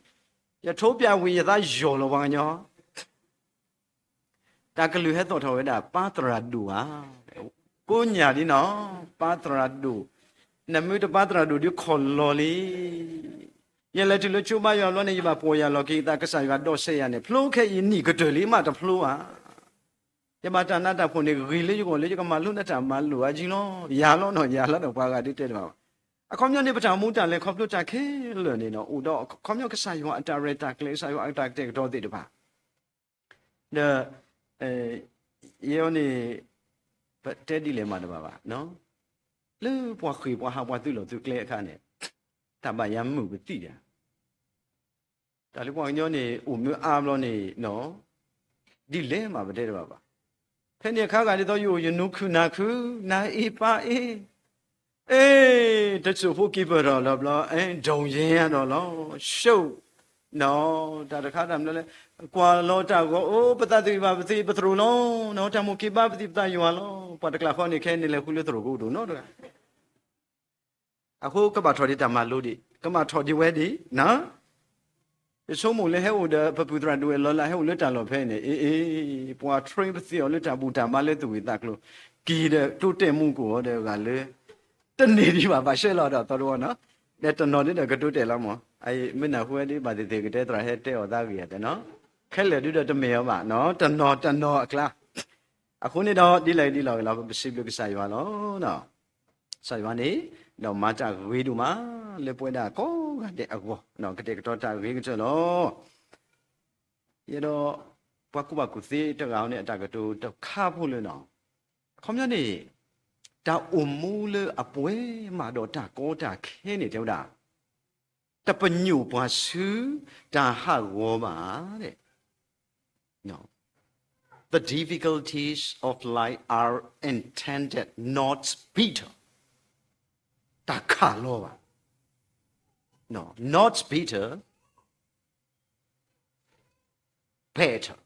ယထိပၠးဝံၤယသးယီၢ်လီၤပှၤကညီ တၢ်ကလုၢ်ဟဲသီၣ်ထီၣ်ဝဲဒၣ် ပၢ်သရၣ်ဒိၣ်ဧါ, ကိးညၣ်ဒ်နီၤ, ပၢ်သရၣ်ဒိၣ်, နမ့ၢ်တပၢ်သရၣ်ဒိၣ်ဒုးခီၣ်လီၤလံ, ယလဲၤတုၤလၢကၠိဘါယွၤဘျီန့ၣ် ယဘၣ်ပိာ်ယၤလီၢ်ခံ ယသးကစၢ်ယွၤဒီးစဲးယၤန့ၣ် ဖျိခဲအံၤနံၣ်ကတၢၢ်လံ မးတဖျိဧါ, ယဘၣ်တၢ်နးတၢ်ဖှီၣ်န့ၣ် ဂ့ၤလၢယဂီၢ်လၢယကမၤလိနတၢ်မၤလိာ်အါကံလီၤ, ယၤလီၤနီၤ ယၤလီၤဒီးပှၤဂၤဒုးတဲတဘၣ်ဘၣ်, အခီပညီန့ၣ် ပတၢ်မူတၢ်လဲၤခီဖျိတၢ်ခဲလၢာ်န့ၣ်ဒီး အိၣ်ဒီးအခီပညီကစၢ်ယွၤအတၢ်ရဲၣ်တၢ်ကျဲၤ ကစၢ်ယွၤအတၢ်ကတဲာ်ကတီၤသ့ၣ်တဖၣ် ဒီး ယဲန့ၣ် ပတဲဒ်လဲၣ်မးတဘၣ်ဘၣ်, လၢပှၤဃ့ၢ်ပှၤဟးပှၤသုးလီၢ်သုးကျဲအခါန့ၣ် တၢ်ဘၣ်ယၤမုာ်ပသံၣ်ဒၣ်, တၢ်လၢပှၤကညီန့ၣ် အိၣ်မၢအါဘျီန့ၣ် ဒ်လဲၣ်မးပတဲတဘၣ်ဘၣ်, ဖဲန့ၣ်အခါဂၤဒ်သိးယအိၣ်ယနူၤခုၣ်နၤခုၣ် နၤအ့ၣ်ပၢ်အ့ၣ် အ့ၣ် တစိၢ်ဖိက့ၤပၢၢ်ထီၣ်လီၤဘျီ ဒိၣ်ယဲၢ်ဒီးလီၤ ရှုံး, တၢ်တခါတၢ်မနုၤလဲၣ်, ကွၢ်လီၤတၢ်ဂီၤအိၣ် ပသးသံၣ်ဘၣ်ပသံၣ်ပသရိာ်လီၤ, တၢ်မိၣ်က့ၤဘါပသံၣ်ပသးယွၤလီၤ, ပှၤတကျးဃီန့ၣ် ခဲအံၤန့ၣ်လဲၤဃုလၢသရိာ်ကအိၣ်ဒိၣ်နီတဂၤ အဃိကဘၣ်ထီၣ်ဒံးတၢ်မၤလိဒံး, ကဘၣ်ထီၣ်ဒံးဝဲဒံး, ယဆိကမိၣ်လၢဟဲအိၣ်ဒီးပပုၢ်သရၣ်ဒိၣ်ဝဲလီၤလၢဟဲအိၣ်လၢတၢ်လီၢ်ဖဲအံၤန့ၣ် အ့ၣ် အ့ၣ် ပှၤ train ပသ့အီၤလၢတၢ်ဘူၣ်တၢ်ဘါလၢသူၣ်ဝံၣ်သးကျိၤ, က့ၤဒီးတိတဲာ်မူကအိၣ်ဒီးဂၤလၢ တန့ၢ်ဒံးဘၣ် ဘၣ်ရှဲလီၤဒီးသီတဝီနီၤ, ဒီးတနီၤဒ်ဒီးကတိတဲာ်လီၤမး, အအံၤမ့ၢ်နၢ်ဟူဝဲဒ်ဘၣ်သ့ၣ်သ့ၣ်ကတဲသရၣ်ဟဲတဲအီၤသးဂ့ၤဧါတဲနီၤ, ခဲလၢာ်ဒုဒီးတမ့ၢ်အီၤဘၣ်နီၤ, တနီၤတနီၤအကျါ အဃိန့ၣ်ဒီးဒ်လဲၣ်ဒ်လဲၣ်ဂ့ၤလီၤ ပစံးဘျုးကစၢ်ယွၤလီၤ. ကစၢ်ယွၤန့ၣ် ဒီးမၤတၢ်ဂ့ၤဒိၣ်မး လၢပဝဲဒၣ်ကိးဂၤဒဲးအဂီၢ် ကတဲာ်ကတီၤတၢ်ဂ့ၤကတၢၢ်လီၤ. ယဲဒီး ပှၤကူၣ်ဘၣ်ကူၣ်သ့တဂၤန့ၣ် အတၢ်ကတိၤတခါဖိလၢနီၤ, အခီပညီန့ၣ် တၢ်အိၣ်မူလၢအပှဲၤမးဒီးတၢ်ကီတၢ်ခဲန့ၣ် တဲဝဲဒၣ် တပညိၣ်ပှၤဆူတၢ်ဟးဂီၤဘၣ် The difficulties of life are intended not bitter, တၢ်ခးလီၤဘၣ်, not bitter, better.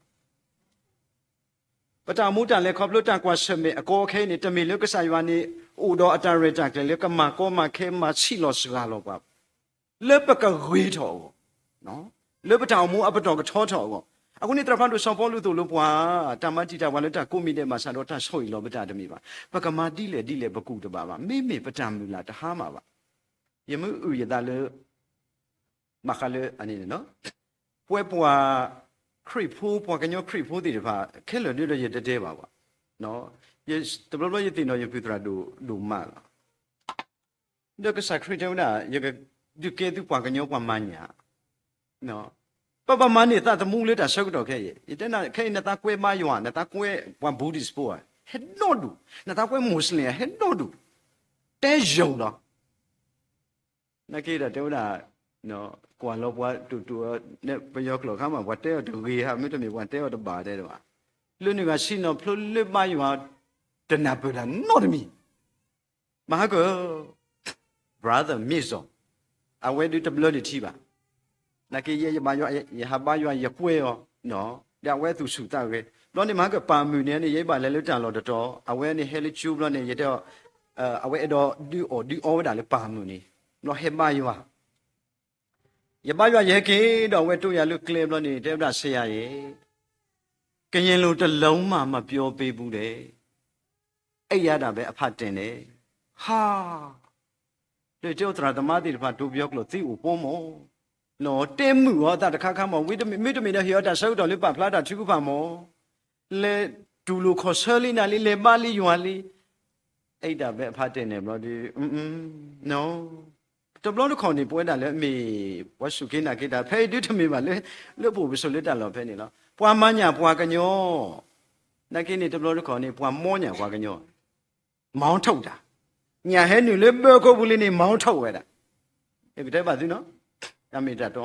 ပတၢ်မူတၢ်လဲၤခီဖျိတၢ်ကွၢ်ဆၢၣ်မဲာ်အကီအခဲအံၤန့ၣ် တမ့ၢ်လၢကစၢ်ယွၤန့ၣ် အိၣ်ဒီးအတၢ်ရဲၣ်တၢ်ကျဲၤလၢကမၤကီမၤခဲမၤဆံးလီၤစှၤလီၤပှၤ လၢပကဂ့ၤထီၣ်အဂီၢ်, လၢပတၢ်အိၣ်မူအပတီၢ်ကထီထီၣ်အဂီၢ်, အဃိန့ၣ် သရၣ်ဖးဒိၣ်စီၤပီလူးသိၣ်လိပှၤ, တၢ်မၤတံာ်တာ်ပှၤလၢတၢ်ကိးမံၤဒဲးဘၣ်ဆၣ်ဒီး တၢ်ဆီၣ်အံၣ်လီၤပတၢ်တမံၤဘၣ်. ပကမၤဒ်လဲၣ်ဒ်လဲၣ်ပကူၣ်တဘၣ်ဘၣ်. မ့မ့ၢ်ပတၢ်မုၢ်လၢ်တဟါမၢ်ဘၣ်. ယမ့ၢ်အုၣ်ယသးလၢ ဘၣ်ဃးလၢအန့ၣ်န့ၣ် ပှၤပှၤခရံာ်ဖိ ပှၤကညီခရံာ်ဖိသ့ၣ်တဖၣ် ခဲလၢာ်ဒ်ဒီးယတတဲဘၣ်ဘၣ်. တဘျီဘျီယသ့ၣ်နီၣ်ယပုၢ်သရၣ်ဒိၣ်ဒိၣ်မးလီၤ. ဒီးကစၢ်ခရံာ်တဲဝဲဒၣ် ယကဒုးကဲသုပှၤကညီပှၤမၤညၣ် ပဘၣ်မၤန့ၢ်သးသမူလၢတၢ်ဆၢကတီၢ်ခဲအံၤ, ယတဲနၤ ခဲအံၤနသးကွဲမါယွၤ, နသးကွဲပှၤ Buddhist ဖိဧါ, ဟဲနီၣ်ဒူၣ်, နသးကွဲ Muslim ဧါ, ဟဲနီၣ်ဒူၣ်, တဲယုာ်လီၤ. နာ်က့ဒီးတဲဝဲဒၣ် ကွၢ်လီၤပှၤတူၢ်တူၢ်အီၤ, ပယီၤကျိာ်ခါမး ပှၤတဲအီၤတဂ့ၤဟး မ့တမ့ၢ်ပှၤတဲအီၤတဘၣ်တဲတဘၣ်, လၢန့ၣ်ဂၤဆ့ၣ်နီၤဖျိလၢဘါယွၤ တနၢ်ပၢၢ်တၢ်နီတမံၤ, မၤဟါကၢၢ် brother မ့ၢ်စီၤ, အဝဲဒုးတဘျၢတထံၣ်ဘၣ်, နာ်က့ယဲယဘါယွၤ, ယဟးဘါယွၤယကွဲအီၤ, ဒီးအဝဲသူၣ်ဆူၣ်သးဂဲၤ, ဘျီန့ၣ်မၤဟါကၢၢ်ပၢ်မုၢ်န့ၣ်န့ၣ် ယဲဘၣ်လဲၤလၢတၢ်လီၢ်တတီၤ, အဝဲန့ၣ်ဟဲလၢကၠိဘျီန့ၣ် ယတဲအီၤ, အဝဲအဲၣ်ဒိးဒုးအီၣ်ဒုးအီဝဲဒၣ်လၢပၢ်မုၢ်န့ၣ်, ဘျီဟဲဘါယွၤ ယဘါယွၤယဟဲက့ၤဒီး အဝဲတိၢ်ယၤလၢကျဲဘျီန့ၣ် တဲဝဲဒၣ်ဆရာရေ, ကရင်လို တစ်လုံးမှ မပြောပေးဘူးတဲ့, အဲၣ်ရတာပဲအဖတ်တင်တယ်, ဟါ, ဒီးတဲအီၤသရၣ်သမါသ့ၣ်တဖၣ် တိပယီၤကျိာ်သ့အိၣ်ပီမး, တဲမုာ်အီၤအသးတခါခါမး, မ့တမ့ၢ်ဒီးဟ့ၣ်အီၤတၢ်ဆၢကတီၢ်လၢပာ်ဖျါတၢ်ထုကဖၣ်မး, လဲၤတူၢ်လိာ်ခီၣ်ဆၢလံနၤလံ လဲၤဘါလံယွၤလံ, အဲၣ်တၢ်ပဲအဖးတဲာ်န့ၣ်ဘျီဒီး, တဘျီတခီၣ်န့ၣ် ပဝဲဒၣ်လၢအမ့ၢ် ပှၤစူၢ်က့ၤနာ်က့ၤတၢ် ဖဲအံၤဒုတမ့ၢ်ဘၣ်လၢ လၢပအိၣ်ပဆိးလၢတၢ်လီၢ်ဖဲန့ၣ်လီၤ. ပှၤမၤညၣ်ပှၤကညီ, နာ်က့န့ၣ် တဘျီတခီၣ်န့ၣ် ပှၤမီညၣ်ပှၤကညီ, မၤအီၣ်ထီၣ်တၢ်, ညၣ်ဟဲနုာ်လၢဘၢခိပူၤလံန့ၣ် မၤအီၣ်ထီၣ်ဝဲဒၣ်, ယကတဲဘၣ်သုနီၤ, တၢ်မ့ၢ်တၢ်တီ,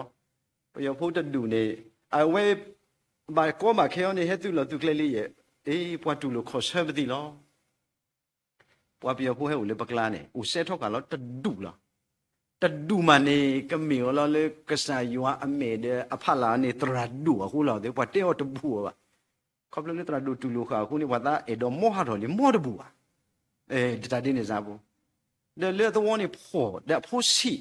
ပယီၤဖိတဒူၣ်န့ၣ်, အဝဲ ဘၣ်ကီဘၣ်ခဲအီၤန့ၣ် ဟဲသုးလီၤသုးကျဲလံယဲ, အ့ ပှၤတူၢ်လိာ်ခီၣ်ဆၢပသံလီၤ. ပှၤပယီၤဖိဟဲအိၣ်လၢပကျါန့ၣ် အိၣ်စဲထီၣ်ဃာ်လီၤတဒူၣ်လီၤ. တဒူၣ်မးန့ၣ် ကမ့ၢ်အီၤလီၤလၢကစၢ်ယွၤအမဲာ်ဒီးအဖီလာ်န့ၣ် သရၣ်ဒိၣ်အဃိလီၤသ့, ပှၤတဲအီၤတဘူၣ်အီၤဘၣ်. ခီဖျိလၢသရၣ်ဒိၣ်တူၢ်လိာ်ဃာ်အဃိန့ၣ် ပှၤသးအဲၣ်ဒိးမီဟးထီၣ်လံ မီတဘူၣ်ဘၣ်. တၢ်ဒ်န့ၣ်စ့ၢ်ကီး, ဒီးလၢအသဝီန့ၣ်ဖှီၣ်ဒီးအဖိဆံး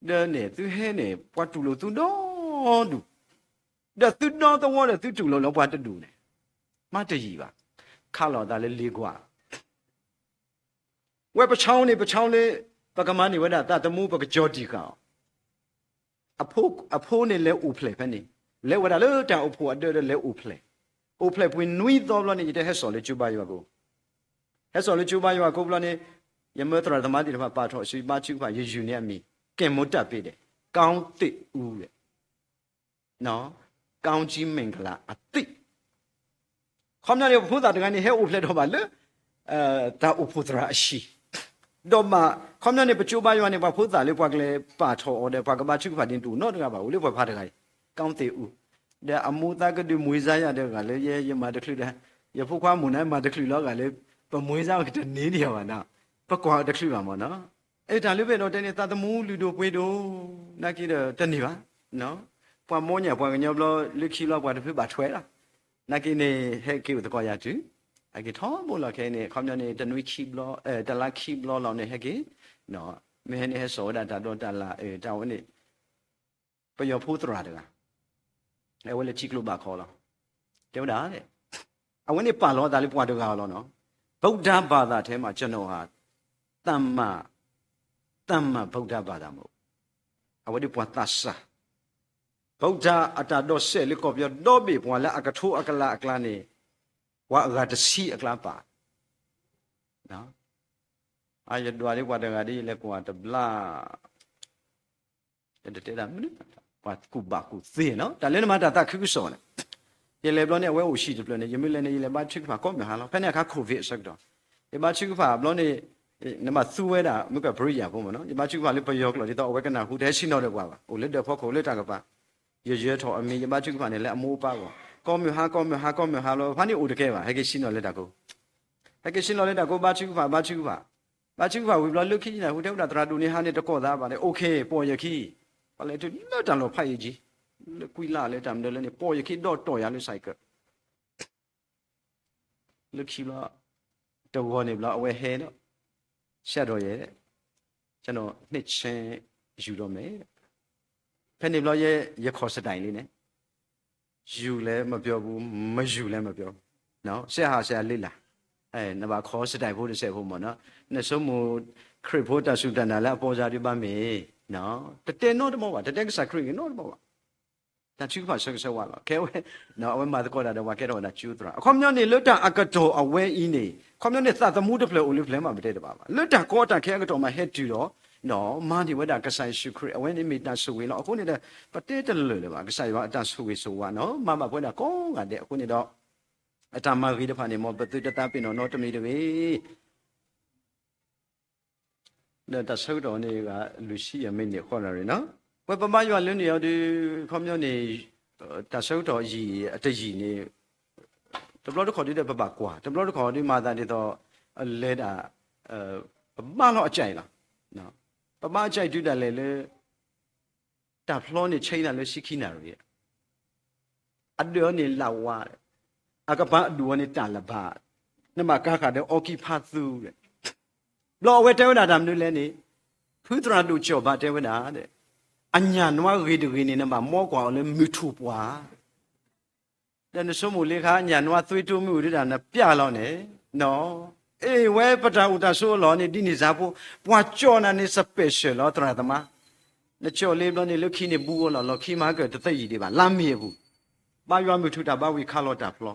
ဒီးန့ၣ်သုဟဲန့ၣ် ပှၤတူၢ်လိာ်သုဒီဒူၣ်, ဒီးသုဒီသဝီဒီး သုတူၢ်လိာ်လၢပှၤတဒူၣ်န့ၣ်, မ့ၢ်တယံာ်ဘၣ်, ခးလီၤအသးလၢလ့ကွၢ်, ဝဲပဆီန့ၣ် ပဆီလၢ ပကမၤန့ၢ်ဝဲဒၣ်သးသမူ ပကကၠီတံၢ်ဃာ်အီၤ, အဖိန့ၣ်လဲၤအိၣ်ဖျဲၣ်ဖဲန့ၣ်, လဲၤဝဲဒၣ်လၢတၢ်အိၣ်ဖှိၣ်အဒၢဒီးလဲၤအိၣ်ဖျဲၣ်, အိၣ်ဖျဲၣ်ပှဲၤနွံသီဘျီန့ၣ် ယတဲဟဲစိာ်လၢကၠိဘါယွၤကိ, ဟဲစိာ်လၢကၠိဘါယွၤကိဘျီန့ၣ်, ယမၢသရၣ်သမါသ့ၣ်တဖၣ်ပာ်ထီၣ်ဆူဘါထုကဖၣ် ယယူၢ်န့ၢ်အမံၤ, ကဲမိတၢ်ပ့ၤဒဲး, ကောင်းသစ်ဦး ဒီး ကောင်းကြီးမင်္ဂလာအသစ်, ခီပညီန့ၣ် ပဖိသၣ်တဂၤန့ၣ် ဟဲအိၣ်ဖျဲၣ်ထီၣ်ဘၣ်လၢ တၢ်အိၣ်ဖှိၣ်သရၣ်အဟံၣ်, ဒီးမ့ၢ် ခီပညီန့ၣ် ပကၠိဘါယွၤန့ၣ် ပှၤဖိသၣ်လၢပှၤကလဲၤပာ်ထီၣ်အီၤဒီး ပှၤကဘါထုကဖၣ်ဒ်န့ၣ် တအိၣ်နီတဂၤဘၣ်, အိၣ်လၢပှၤဖးတဂၤအံၤ, ကောင်းသစ်ဦး, ဒီးအမိၢ်သးကဒုးမွေးစားရတဂၤလၢ ယဲယမၤတချုးဒီး, ယဖိခွါမိၢ်န့ၣ် မၤတချုးလီၤဂၤလၢ ပမွေးစားကတန့ၢ်ဒံးအီၤဘၣ်နီၤ, ပကွၢ်အီၤတချုးဘၣ်မ့ၢ်နီၤ, အဲၣ်တၢ်လၢပအဲၣ်ဒိးတဲန့ၣ် သးသမူလုၢ်ဒိၣ်ပှ့ၤဒိၣ်, နာ်က့ဒီးတန့ၢ်ဘၣ်, ပှၤမီညၣ်ပှၤကညီဘျီ လၢခံဘျီပှၤတဖုဘၣ်ထွဲလီၤ, နာ်က့န့ၣ် ဟဲက့ၤအိၣ်သကိးယၤတုၤ, အက့ၤထီဘိလီၤခဲအံၤန့ၣ် ခီပညီန့ၣ် တနွံခံဘျီ, တလါခံဘျီလီၤန့ၣ် ဟဲက့ၤ, မ့ၢ်ဟဲန့ၣ် ဟဲစိာ်ဝဲဒၣ်တၢ်ဒိးတၢ်လၣ် တၢ်ဝဲန့ၣ်, ပယီၤဖိသရၣ်တဂၤ, အဝဲလၢထံကျိဘၣ်ခီလီၤ, တဲဝဲဒၣ်, အဝဲန့ၣ်ပာ်လီၤအသးလၢပှၤတဂၤလီၤနီၤ, ဗုဒ္ဓဘာသာထဲမှာ ကျွန်တော်ဟာ သမ္မာ, သမ္မာဗုဒ္ဓဘာသာမဟုတ်ဘူး, အဝဲဒၣ်ပှၤသးစၢ်, ဗုဒ္ဓအတၢ်ဒိးစဲးလၢကီၢ်ပယီၤဒီဘ့ၣ် ပှၤလၢအကထိအကလးအကျါန့ၣ်, ပှၤအဂၤတဆံအကျါပာ်, ယဒွးလၢပှၤတဂၤဒ်ယလဲၤကွၢ်တဘျီ တတဲဒၣ်မနုၤ, ပှၤကူၣ်ဘၣ်ကူၣ်သ့နီၤ, တၢ်လၢနမၤတၢ်သးခုကစီၣ်န့ၣ်, ယလဲၤဘျီန့ၣ် အဝဲအိၣ်ဆံးတဖျၢၣ်န့ၣ် ယမ့ၢ်လဲၤန့ၣ် ယလဲၤဘါထုကဖၣ်ကိးမုၢ်ဟါလီၤ, ဖဲန့ၣ်အခါ COVID အဆၢကတီၢ်, ယဘါထုကဖၣ်ဘျီန့ၣ်, နဘၣ်သူဝဲဒၣ် မ့ၢ်ကပရံယၤဖိမ့ၢ်နီၤ, ယဘါထုကဖၣ်လၢပယီၤကျိာ်ဒ်သိး အဝဲကနၢ်ဟူတဟဲဆ့ၣ်နီၤဒီးပှၤဘၣ်, အိၣ်လၢဒၢးဖီခိၣ်လၢတၢ်ကပၤ, ယယၢၤထီၣ်အမံၤ ယဘါထုကဖၣ်န့ၣ် လၢအမိၢ်အပၢ်အဂီၢ်, ကိးမုၢ်ဟါ ကိးမုၢ်ဟါ ကိးမုၢ်ဟါလီၤ, ဖဲန့ၣ်အိၣ်တကဲဘၣ် ဟဲက့ၤဆ့ၣ်နီၤလၢတၢ်ကိး ဟဲက့ၤဆ့ၣ်နီၤလၢတၢ်ကိး ဘါထုကဖၣ် ဘါထုကဖၣ်, ဘါထုကဖၣ်ဝံၤဘျီ လၢခံကနၢ်ဟူ တဲဝဲဒၣ်သရၣ်ဒိၣ်န့ၣ် ဟါန့ၣ်တကိးသးဘၣ်န့ၣ် okay ပိာ်ယခံ, ပလဲၤတုၤလၢတၢ်လီၢ်ဖးအံၤကံ, လၢကွံလၢ်လၢတၢ်မနုၤလၢန့ၣ် ပိာ်ယခံဒီးတီၢ်ယၤလၢ cycle လၢခံဘျီ, တဂီၤန့ၣ်ဘျီ အဝဲဟဲဒီး, ဆရာတော်ရဲ့, ကျွန်တော် နှစ်ခြင်းယူတော့မယ်, ဖဲန့ၣ်ဘျီ ယဲယခီၣ်စတိုင်လံန့ၣ်, ယူလည်းမပြောဘူး, မယူလည်းမပြောဘူး, ဆရာဟာဆရာလေးလား, နဘၣ်ခီၣ်စတိုင်ဖိတစဲးဖိမ့ၢ်နီၤ, နဆိကမိၣ်ခရံာ်ဖိတၢ်စူၢ်တၢ်နာ်လၢအပီၢ်စါဒုးဘၣ်မ့ၢ်, တတဲနီတမံၤဘၣ်, တတဲကစၢ်ခရံာ်ဂ့ၤနီတမံၤဘၣ် တၢ်ထုကဖၣ်ဆၢကဆၢဝါလီၤ. ခဲဝဲ, အဝဲမၤသကိးတၢ်ဒီးပှၤကဲထီၣ်ဝဲဒၣ်ကၠိသရၣ်. အခီပညီန့ၣ် လၢတၢ်အကတီၢ်အဝဲအံၤန့ၣ် ခီပညီန့ၣ် သးသမူတဖျၢၣ်အိၣ်လၢပျၢၤမး ပတဲတဘၣ်ဘၣ်. လၢတၢ်ကီတၢ်ခဲအကတီၢ်မး ဟဲတုၤဒီး မၤန့ၢ်ဝဲဒၣ်ကစၢ်ယ့ၣ်ၡူးခရံာ် အဝဲန့ၣ်မ့ၢ်တၢ်ဆိၣ်ဂ့ၤလီၤ. အဃိန့ၣ်ဒီး ပတဲတလၢာ်လၢၤဘၣ် ကစၢ်ယွၤအတၢ်ဆိၣ်ဂ့ၤဆိၣ်ဝါနီၤ မၤဘၣ်ပဝဲဒၣ်ကိးဂၤဒဲး. အဃိန့ၣ်ဒီး အတၢ်မၤဂ့ၤတဖၣ်န့ၣ် မ်ပသုတသးပ့ၤနီၣ်နီတမံၤတဂ့ၤ. ဒီးတၢ်ဆၢကတီၢ်န့ၣ်ဂ့ၤ လွံၢ်ဆံယဲၢ်မံးနံးဃီနၣ်ရံၣ်နီၤ. ဝဲပဘါယွၤလၢန့ၣ်အီၤဒုး ခီပညီန့ၣ် တၢ်ဆၢကတီၢ်ယံာ်အတယံာ်န့ၣ် တဘျီတခီၣ်ဒုးဒီးပဘၣ်ကွၢ်, တဘျီတခီၣ်ဒုးမၤသးဒ်သိး လဲၤဒၣ် ပဘါလီၤအကၢ်အံၤလီၤ. ပဘါအကၢ်အံၤတုၤဒၣ်လဲာ်လၢ တၢ်ဖျီန့ၣ်ဆဲးနၤလၢဆံခံနၣ်ရံၣ် အဒၢးအီၤန့ၣ်လၢဝါဒီး အကပၤအဒူၣ်အီၤန့ၣ်တၢ်လၢၤဘၣ်, နဘၣ်ကါဃာ်ဒီးအီကံဖးသူဒီး ဘျီအဝဲတဲဝဲဒၣ်တၢ်မနုၤလဲၣ်န့ၣ်, ဖုသရၣ်ဒိၣ်ကၠီၣ်ဘၣ်တဲဝဲဒၣ်ဒီး အညၣ်နွါဂ့ၤတဂ့ၤန့ၣ် နဘၣ်မီကွၢ်အီၤလၢမုၢ်ထူၣ်ပှၢ် ဒီးနဆိကမိၣ်လံခါ ညၣ်နွါသွံတိမုၢ်ဒုးတၢ်နပျၢ်လီၤန့ၣ်, အ့ၣ်ဝဲပတၢ်အိၣ်တၢ်ဆိးအလီၢ်န့ၣ် ဒ်န့ၣ်စါဖိ, ပှၤကၠီၣ်နၤန့ၣ် special လီၤ သရၣ်သမါ, နကၠီၣ်လံဘျီန့ၣ် လၢခံန့ၣ်ဘူးအီၤလီၤ, လီၢ်ခံမၤကၢၢ်တသ့ယံာ်ဒံးဘၣ်, လါမ့ၤအပူၤ, ဘါယွၤမုၢ်ထူၣ်တၢ်ဘါဝံၤခါလီၤတၢ်ဖျီ,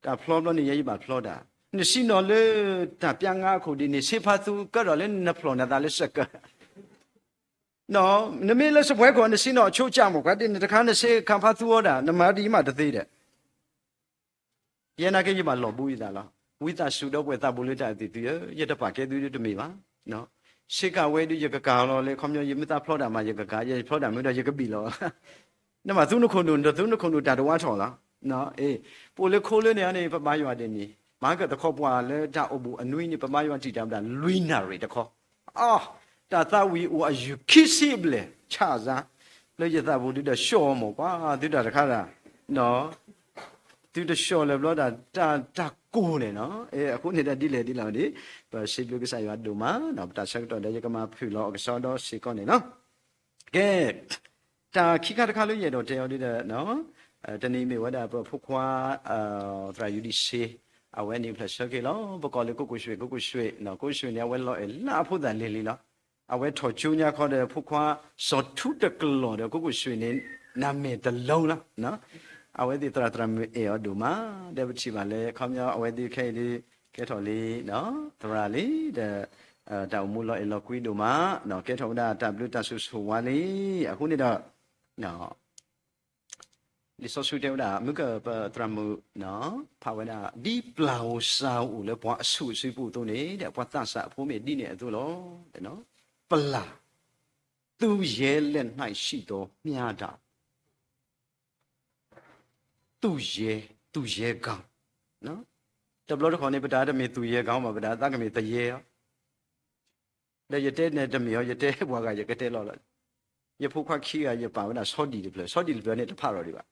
တၢ်ဖျီဘျီန့ၣ် ယဲယဘၣ်ဖျီတၢ်, နစံးနီၣ်လၢတၢ်ပျၢ်ငါအခိၣ်ဒ်န့ၣ် ဆ့ဖးသူကၢထီၣ်လၢနဖျီၣ်နသးလၢစကၢၢ် နမ့ၢ်လၢစပွဲခိၣ် နစံးနီၣ်အဆိကၠၢ်မ့ၢ်ကွၢ်ဒ်န့ၣ်တခါ နဆ့ခါဖးသူအီၤဒၣ် နမၤဒ်မးတသ့ဒီး, ယဲနာ်က့ယဘၣ်လီၤဘှံးယသးလီၤ. ဝံသးစူၤဒီပုၢ်ဝဲၢ်သးဘိလၢတၢ်အုၣ်သံၣ်သုဧၢ, ယတပာ်ကဲသုဒ်တမ့ၢ်ဘၣ်. ဆ့ကၤဝဲဒ်ယကကၤလီၤလၢ ခီပညီယမ့ၢ်သးဖျီတၢ်မး ယကကၤ, ယဖျီတၢ်မ့ၢ်ဒီးယကဘံၣ်လီၤ နဘၣ်သူနခိၣ်နူာ် နတသူနခိၣ်နူာ်တၢ်တဝါထီၣ်လီၤ. အ့ၣ်, ပအိၣ်လၢခိလၢန့ၣ်န့ၣ် ပဘါယွၤဒ်န့ၣ်, မၤကၢၢ်သခီပှၤလၢတၢ်အိၣ်ဘူးအနွံန့ၣ် ပဘါယွၤတံာ်တာ်ဝဲဒၣ်လွံၢ်နၣ်ရံၣ်တခီ, အ, တၢ်သးဝံၣ်အိၣ်အယုၢ်ခံဆံဘျဲၣ် ဆၣ်စါ, လၢယသးပူၤဒုးဒီး ဆှီၣ်မ့ၢ်ကွၢ် သုတၢ်တခါဒၣ် သုတဆှီၣ်လၢၤဘျီဒၣ် တၢ်ကိၢ်န့ၣ်နီၤ, အဃိန့ၣ်ဒီးဒ်လဲၣ်ဒ်လဲၣ်ဒ်, ပစံးဘျုးကစၢ်ယွၤဒိၣ်မး, ပတၢ်ဆၢကတီၢ်ဒီးယကမၤဖုၣ်လီၤအကစီဒီစ့ၢ်ကီးန့ၣ်လီၤ. ကဲ, တၢ်ခံခါတခါလၢယအဲၣ်ဒိးတဲအီၤဒ်ဒီး, တနံၤမ့ၢ်ဝဲဒၣ်ပဖိခွါ သရၣ်ယူဒံၣ်စ့, အဝဲန့ၣ်ဖျၢၣ်ဆၢက့ၤလီၤ, ပကိးလၢကိကိၣ်ရွှ့ၣ်, ကိကိၣ်ရွှ့ၣ်, ကိကိၣ်ရွှ့ၣ်န့ၣ် အဝဲလီၤအဲၣ်လၢအဖိသၣ်လံၤလံၤလီၤ. အဝဲထီၣ်ကၠိညါခီဒီး ဖိခွါစီၤထူတကလီၢ်ဒီး ကိကိၣ်ရွှ့ၣ်န့ၣ် နမဲာ်တလီၤလီၤ. အဝဲသ့ၣ်သရၣ်သရၣ်မုၣ်အဲၣ်အီၤဒိၣ်မး, ဒီးပထံၣ်ဘၣ်လၢ ခီပညီအဝဲသ့ၣ်ခဲအံၤဒ် ကဲထီၣ်လံ သရၣ်လံ, ဒီး တၢ်အိၣ်မူလီၤအဲၣ်လီၤကွံဒိၣ်မး, ကဲထီၣ်ဝဲဒၣ်တၢ်ဘျုးတၢ်ဆိၣ်ဂ့ၤဆိၣ်ဝါလံ. အဃိန့ၣ်ဒီး လံာ်စီဆှံတဲဝဲဒၣ် မုၢ်ကပသရၣ်မုၣ် ဖးဝဲဒၣ် ဒ်ပျၢ်ဧိၤစှၤဧိၤလၢပှၤအဆူၣ်အစုပူၤအသိးန့ၣ် ပှၤသးစၢ်အဖိမ့ၢ်ဒ်န့ၣ်အသိးလီၤ. ပျၢ်, သူယဲ လက်၌ရှိသော မျှတၢ်, သူယဲ, သူယဲကီ, တဘျီတခီၣ်န့ၣ် ပတၢ်တမ့ၢ်သူယဲကီဘၣ်, ပတၢ်သးကမ့ၢ်သူယဲအီၤ ဒီးယတဲန့ၣ်တမ့ၢ်အီၤ, ယတဲပှၤဂၤယကတဲလီၤလီၤ. ယဖိခွါခံဂၤ ယပာ်ဝဲဒၣ်ဆီဒံၣ်တဖျၢၣ်, ဆီဒံၣ်တဖျၢၣ်န့ၣ်တဖးထီၣ်ဒံးဘၣ်.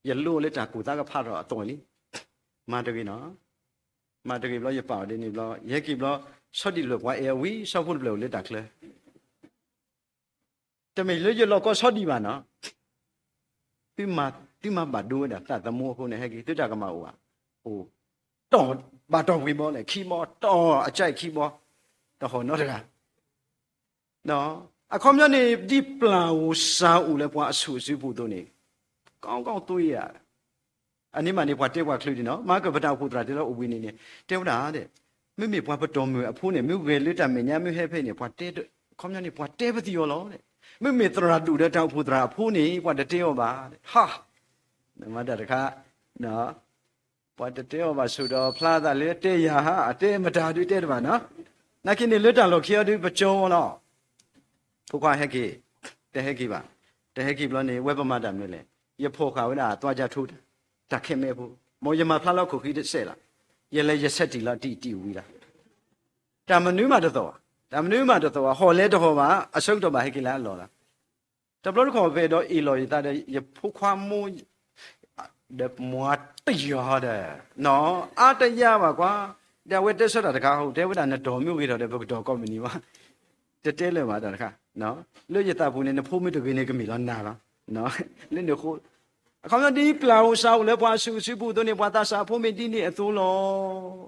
ယလိလၢတၢ်ကူၣ်သးကဖးထီၣ်အသိးန့ၣ်, မၤတဂ့ၤနီၤ, မၤတဂ့ၤဘျီ ယပာ်အီၤဒ်န့ၣ်ဘျီ ယဟဲက့ၤဘျီ ဆီဒံၣ်တဖျၢၣ်ပှၤအဲၣ်အဝံၤ ဆီဖိတဖျၢၣ်အိၣ်လၢတၢ်ချၢ တမ့ၢ်လၢယလီၤကီဆီဒံၣ်ဘၣ်နီၤ, သုမၤဘၣ်ဒိဝဲဒၣ်သးသမူအဃိန့ၣ် ဟဲက့ၤ သုတၢ်ကမၣ်အိၣ်ဘၣ်, အိၣ်, တီၢ်ဘၣ်တီၢ်ပှ့ၤဘီလဲၣ် ခံဘီ, တီၢ်အကၢ်အံၤခံဘီ, တဟီၣ်နီတဂၤ အခီပညီန့ၣ် ဒ်ပျၢ်ဧိၤစှၤဧိၤလၢပှၤအဆူၣ်အစုပူၤအသိးန့ၣ်, ကီကီသွံဧါ, အန့ၣ်မးန့ၣ် ပှၤတဲပှၤချုးဒံးနီၤ, မၤကပတၢ်အိၣ်ဖှိၣ်သရၣ်တဲလၢအိၣ်ဘှံးန့ၣ်န့ၣ် တဲဝဲဒၣ်, မ့မ့ၢ်ပှၤပတီၢ်မုၢ်အဖိန့ၣ် မ့ၢ်ဂဲၤလၢတၢ်မဲာ်ညါ မ့ၢ်ဟဲဖဲန့ၣ် ပှၤတဲ, အခီပညီန့ၣ် ပှၤတဲပသံအီၤလီၤ, မ့မ့ၢ်သရၣ်ဒိၣ်ဒီးတၢ်အိၣ်ဖှိၣ်သရၣ်အဖိန့ၣ် ပှၤတတဲအီၤဘၣ်, ဟါ, နမၤတၢ်တခါ ပှၤတတဲအီၤဘၣ်ဆိၣ်ဒီး ဖျါသးလၢတဲယၤဟါ, အတဲမတၤဒုးတဲတဘၣ်နီၤ, နာ်က့န့ၣ်လၢတၢ်လီၢ်ခံအီၤဒုး ပကၠီဝဲလီၤ, ဖိခွါဟဲက့ၤ, တဟဲက့ၤဘၣ်, တဟဲက့ၤဘျီန့ၣ် ဝဲပမၤတၢ်မနုၤလဲၣ်, ယဖိၣ်ဃာ်ဝဲဒၣ် သွားကြထိုး တၢ်ခဲမဲအဖိ, မ်ယမၤဖျါလၢခိၣ်ဃံတစဲးလီၤ, ယလဲၤယဆဲးတံၢ်လီၤ တံၢ်တံၢ်ဝံၤလီၤ, တၢ်မနုၤမးတသိးဘၣ်, တၢ်မနုၤမးတသိးဘၣ်, ဟီၣ်လဲတဟီၣ်ဘၣ်, အဆၢကတီၢ်ဘၣ်ဟဲက့ၤလၢအလီၢ်လီၤ တဘျီတခီၣ်ပအဲၣ်ဒိးအ့ၣ်လိာ်ယသးဒီး ယဖိခွါမိၢ် ဒီးမၤတယီၤဒီး, အါတယါဘၣ်ကွၢ်, ဒီးအဝဲတဲဆၢတၢ်တခါ တဲဝဲဒၣ်နတီၢ်မ့ၢ်ဂ့ၤထီၣ်ဒီး ပကတီၢ်ကိးမုၢ်နံၤဘၣ်, တတဲလၢၤဘၣ်တၢ်တခါ, လၢယသးပူၤန့ၣ် နဖိမ့ၢ်တဂ့ၤန့ၣ် ကမ့ၢ်လီၤနၤလီၤ, လၢနဃိ အခီပညီဒ်ပျၢ်ဧိၤစှၤဧိၤလၢ ပှၤအဆူၣ်အစုပူၤအသိးန့ၣ် ပှၤသးစၢ်အဖိမ့ၢ်ဒ်န့ၣ်အသိးလီ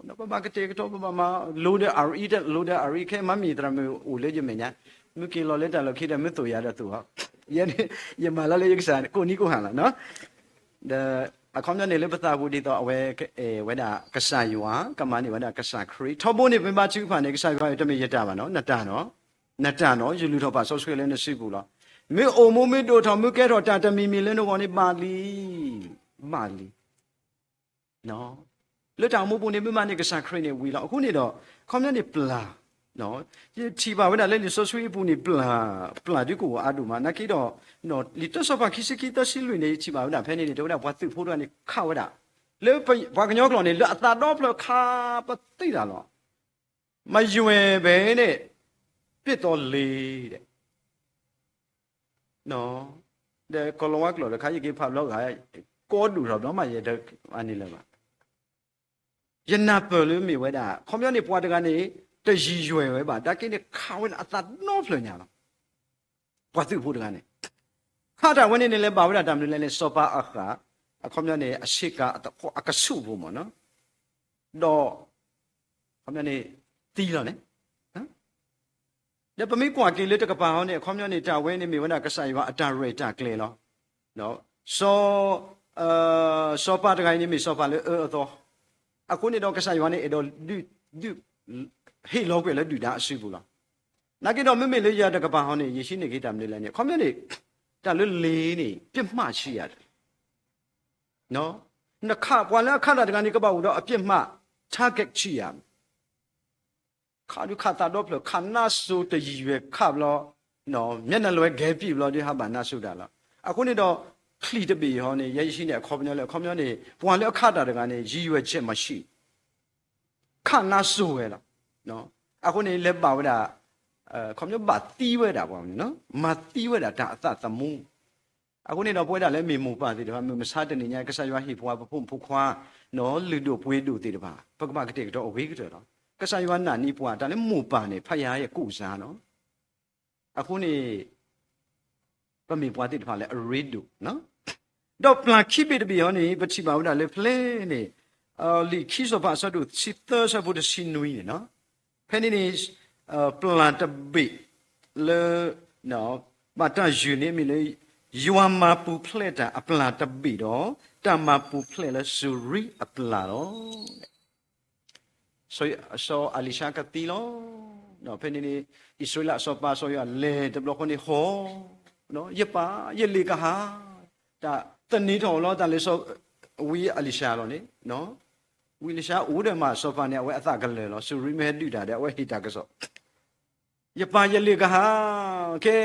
ၤ, ပဘၣ်ကတဲာ်ကတီၤ ပဘၣ်မၤလိဒီးအရံ လိဒီးအရံ ခဲမၤမ့ၢ်သရၣ်မုၣ်အိၣ်လၢယမဲာ်ညါ, မုၢ်က့ၤလီၤလၢတၢ်လီၢ်ခံဒီး မုၢ်သိၣ်ယၤဒီးသိၣ်အီၤ, ယဲန့ၣ် ယမၤလီၤလၢယကစၢ်ကိးနံၤကိးဟါလီၤ, ဒီးအခီပညီန့ၣ်လၢပသးပူၤဒ်သိးအဝဲ အဲၣ်ဝဲဒၣ်ကစၢ်ယွၤ ကမၤန့ၢ်ဝဲဒၣ်ကစၢ်ခရံာ် ထီဘိန့ၣ် ပမ့ၢ်ဘါထုကဖၣ်န့ၣ် ကစၢ်ယွၤအံၤ တမ့ၢ်ယတၢ်ဘၣ်နီၤ, နတၢ်နီၤ, နတၢ်နီၤ, ယလုၢ်ထီၣ်ပာ်စီဆှံလၢနစုပူၤလီၤ, မ့ၢ်အိၣ်မူမ့ၢ်ဒိၣ်ထီၣ် မ့ၢ်ကဲထီၣ်တၢ်တမံၤမံၤလၢနဂီၢ်န့ၣ် ဘၣ်လံ, ဘၣ်လံ လၢတၢ်အိၣ်မူပူၤန့ၣ် မ့ၢ်မၤန့ၢ်ကစၢ်ခရံာ်န့ၣ်ဝံၤလီၤ. အဃိန့ၣ်ဒီး ခီပညီန့ၣ်ပျၢ်, ယထံၣ်ဘၣ်ဝဲဒၣ်လၢလံာ်စီဆှံအပူၤန့ၣ် ပျၢ်ဒုးကအိၣ်အါဒိၣ်မး နာ်က့ဒီး လံာ်တၢစီၤပၤခံဆံခံ သၢဆံလွံၢ်န့ၣ် ယထံၣ်ဘၣ်ဝဲဒၣ်ဖဲန့ၣ်န့ၣ် တဲဝဲဒၣ်ပှၤသုးဖိတဂၤန့ၣ် ခးဝဲဒၣ် လၢပှၤကညီကျိာ်န့ၣ် လၢအသးဒီဖျၢၣ်ခးပသံတၢ်လီၤ. မယွဲၢ်ဘဲန့ၣ် ပစ်သီလ့ၤ ဒီးကီၤလၤဝါကျိာ်တခါ ယက့ၤဖးဘျီဂၤ ကီဒိၣ်ထီၣ်ဘျီမး ယတအန့ၣ်လၢၤဘၣ်. ယနၢ်ပၢၢ်လၢမ့ၢ်ဝဲဒၣ် ခီပညီန့ၣ် ပှၤတဂၤန့ၣ် တယံာ်ယွဲၢ်ဝဲဘၣ် နာ်က့န့ၣ် ခးဝဲဒၣ်အသးနီဖျၢၣ်ညါလီၤ. ပှၤသုးဖိတဂၤန့ၣ် ခးတၢ်ဝဲန့ၣ်န့ၣ် လဲၤဘၣ်ဝဲဒၣ်တၢ်မနုၤလဲၣ်န့ၣ် စီၤပၤအဃၣ် အခီပညီန့ၣ် အဆ့ကၤအကဆူၣ်ဖိမ့ၢ်နီၤ ဒီး ခီပညီန့ၣ် သံလီၤန့ၣ် ဒီးပမ့ၢ်ကွၢ်က့ၤလၢတကပၤဟီန့ၣ် အခီပညီန့ၣ် တၢ်ဝဲန့ၣ်မ့ၢ်ဝဲဒၣ်ကစၢ်ယွၤအတၢ်ရဲၣ်တၢ်ကျဲၤလီၤ. စီၤ စီၤပၤတဂၤအံၤန့ၣ်မ့ၢ်စီၤပၤလၢအအၢအသီ အဃိန့ၣ်ဒီးကစၢ်ယွၤန့ၣ် အဲၣ်ဒိးဒုး ဒုး ဟ့ၣ်လီၤကွံာ်လၢဒုၣ်ဒါအစုပူၤလီၤ. နာ်က့ဒီးမ့မ့ၢ်လၢယၤတကပၤဟီန့ၣ် ယဟံးန့ၢ်က့ၤတၢ်မနုၤလဲၣ်န့ၣ် အခီပညီန့ၣ် တၢ်လၢလ့ၤန့ၣ် ပစ်မှတ်ရှိရာ နခး ပှၤလၢအခးတၢ်တဂၤန့ၣ် ကဘၣ်အိၣ်ဒီးအပစ်မှတ် target ရှိရာ ခးဒုးခးသးဒီဖျၢၣ် ခးနါစိၤတယံာ်ယွဲၢ်ခးဘျီ မျက်နှာလွှဲခဲပြတ်ဘျီဒီး ဟးဘၣ်နါစိၤတၢ်လီၤ. အဃိန့ၣ်ဒီး ချံၣ်တဘ့ၣ်ဟီန့ၣ် ယဲယဟံးန့ၢ်အခီပညီလၢ အခီပညီန့ၣ် ပှၤလၢအခးတၢ်တဂၤန့ၣ် ရည်ရွယ်ချက်မရှိ ခးနါစိၤဝဲလီၤ. အဃိန့ၣ် လဲၤဘၣ်ဝဲဒၣ် ခီပညီဘၣ်သံဝဲဒၣ်ပှၤန့ၣ် မၤသံဝဲဒၣ်တၢ်အသးသမူ အဃိန့ၣ်ဒီး ပဝဲဒၣ်လၢမ့ၢ်မိၢ်ပၢ်သ့ၣ်တဖၣ် မုၢ်မဆါတနံၤညါ ကစၢ်ယွၤဟ့ၣ်ပှၤပဖိမုၣ်ဖိခွါ လုၢ်ဒိၣ်ပှ့ၤဒိၣ်သ့ၣ်တဖၣ် ပကဘၣ်ကတဲာ်ကတီၤအဂ့ၤကတၢၢ်လီၤ. ကစၢ်ယွၤနာ်န့ၢ်ပှၤတၢ်လၢမိၢ်ပၢ်န့ၣ် ဖယၤယကူၣ်စါလီၤ. အဃိန့ၣ် ပမ့ၢ်ပှၤသ့ၣ်တဖၣ်လၢအရ့ဒိၣ် ဒီးပျၢ်ခံဘ့ၣ်တဘ့ၣ်ဟီန့ၣ် ပထံၣ်ဘၣ်ဝဲဒၣ်လၢဖဲလဲၣ်န့ၣ် လံာ်ခံစီၤပၤအဆၢဒိၣ်တဆံသၢ အဆၢဖိတဆံနွံန့ၣ်လီၤ. ဖဲန့ၣ်န့ၣ် ပျၢ်တဘ့ၣ်လၢ ဘၣ်တၢ်ယုၢ်န့ၣ်မ့ၢ်လၢ ယွၤမၤပူၤဖျဲးတၢ်အပျၢ်တဘ့ၣ်ဒီး တၢ်မၤပူၤဖျဲးလၢစူၤရံအပျၢ်လီၤ. စီၤအလံၤၡါကသံလီၤ. ဖဲန့ၣ်န့ၣ် အံၣ်စရ့လးအစီၤပၤစီၤယိၤအၤလဲၤတဘျီဃီန့ၣ်ဟီၣ်, ယပၢ်ယလ့ၣ်ကဟၣ်, တၢ်သန့ၤထီၣ်လီၤတၢ်လၢ ဝံအလံၤၡါလီၤန့ၣ်, ဝံအလံၤၡါအိၣ်ဒီးမးစီၤပၤန့ၣ် အဝဲအသးကလၢာ်လီၤ. စူၤရံမ့ၢ်ဟဲဒုးတၢ်ဒီး အဝဲဟ့ၣ်တၢ်ကစီၣ်, ယပၢ်ယလ့ၣ်ကဟၣ်, ကဲ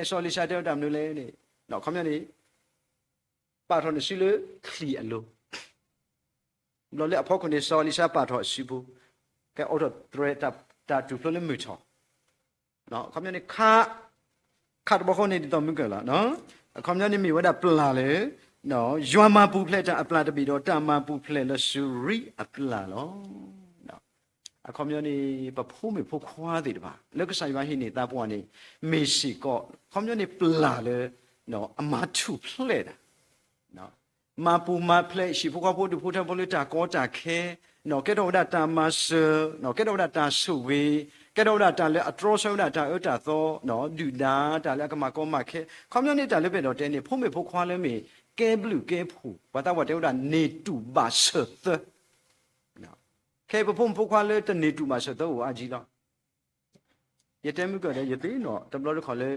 စီၤအလံၤၡါတဲဝဲတၢ်မနုၤလဲၣ်န့ၣ်, ခီပညီန့ၣ် ပာ်ထီၣ်နစုလၢချံၣ်အလိၤ ဘျီလၢအဖီခိၣ်န့ၣ် စီၤအလံၤၡါပာ်ထီၣ်အစုပူၤ, ကဲအိးထီၣ်တြဲၤတၢ်တူၢ်ဖျိလၢမုၢ်ထီၣ်, ခီပညီန့ၣ် ခးတဘျီဃီန့ၣ်ဒ်သိးမုၢ်ကၢၢ်လီၤ. အခီပညီန့ၣ်မ့ၢ်ဝဲဒၣ်ပျၢ်လၢ ယွၤမၤပူၤဖျဲးတၢ်အပျၢ်တဘ့ၣ်ဒီး တၢ်မၤပူၤဖျဲးလၢစူၤရံအပျၢ်လီၤ. အခီပညီန့ၣ် ပဖိမုၣ်ဖိခွါသ့ၣ်တဖၣ် လၢကစၢ်ယွၤဟ့ၣ်န့ၢ်သးပှၢ်န့ၣ် မ့ၢ်စ့ၢ်ကီး အခီပညီန့ၣ်ပျၢ်လၢ အမၤထူၣ်ဖျဲးတၢ် မၤပူၤမၤဖျဲး ဟံၣ်ဖိဃီဖိဒူၣ်ဖိထၢဖိလၢတၢ်ကီတၢ်ခဲ, ကဲထီၣ်ဝဲဒၣ်တၢ်မၤစၢၤ, ကဲထီၣ်ဝဲဒၣ်တၢ်ဆိၣ်ဂ့ၤ, ကဲထီၣ်ဝဲဒၣ်တၢ်လၢအတြီဆၢဝဲဒၣ်တၢ်အၢတၢ်သီ, ဒုၣ်ဒါတၢ်လၢအကမၤကီမၤခဲ, ခီပညီန့ၣ်တၢ်လၢပအဲၣ်ဒိးတဲန့ၣ် ဖိမုၣ်ဖိခွါလၢမ့ၢ်ကဲဘျုးကဲဖှိၣ် ပှၤသးပှၢ်တဲဝဲဒၣ်န့ၢ်တူၢ်ဘၣ်စၢၤသၢ ခဲအံၤပဖိမုၣ်ဖိခွါလၢတန့ၢ်တူၢ်ဘၣ်စၢၤသၢအိၣ်အါကံလီၤ. ယတဲမုၢ်ကၢၢ်ဒီး ယသ့ၣ်နီၣ်တဘျီတခီၣ်လၢ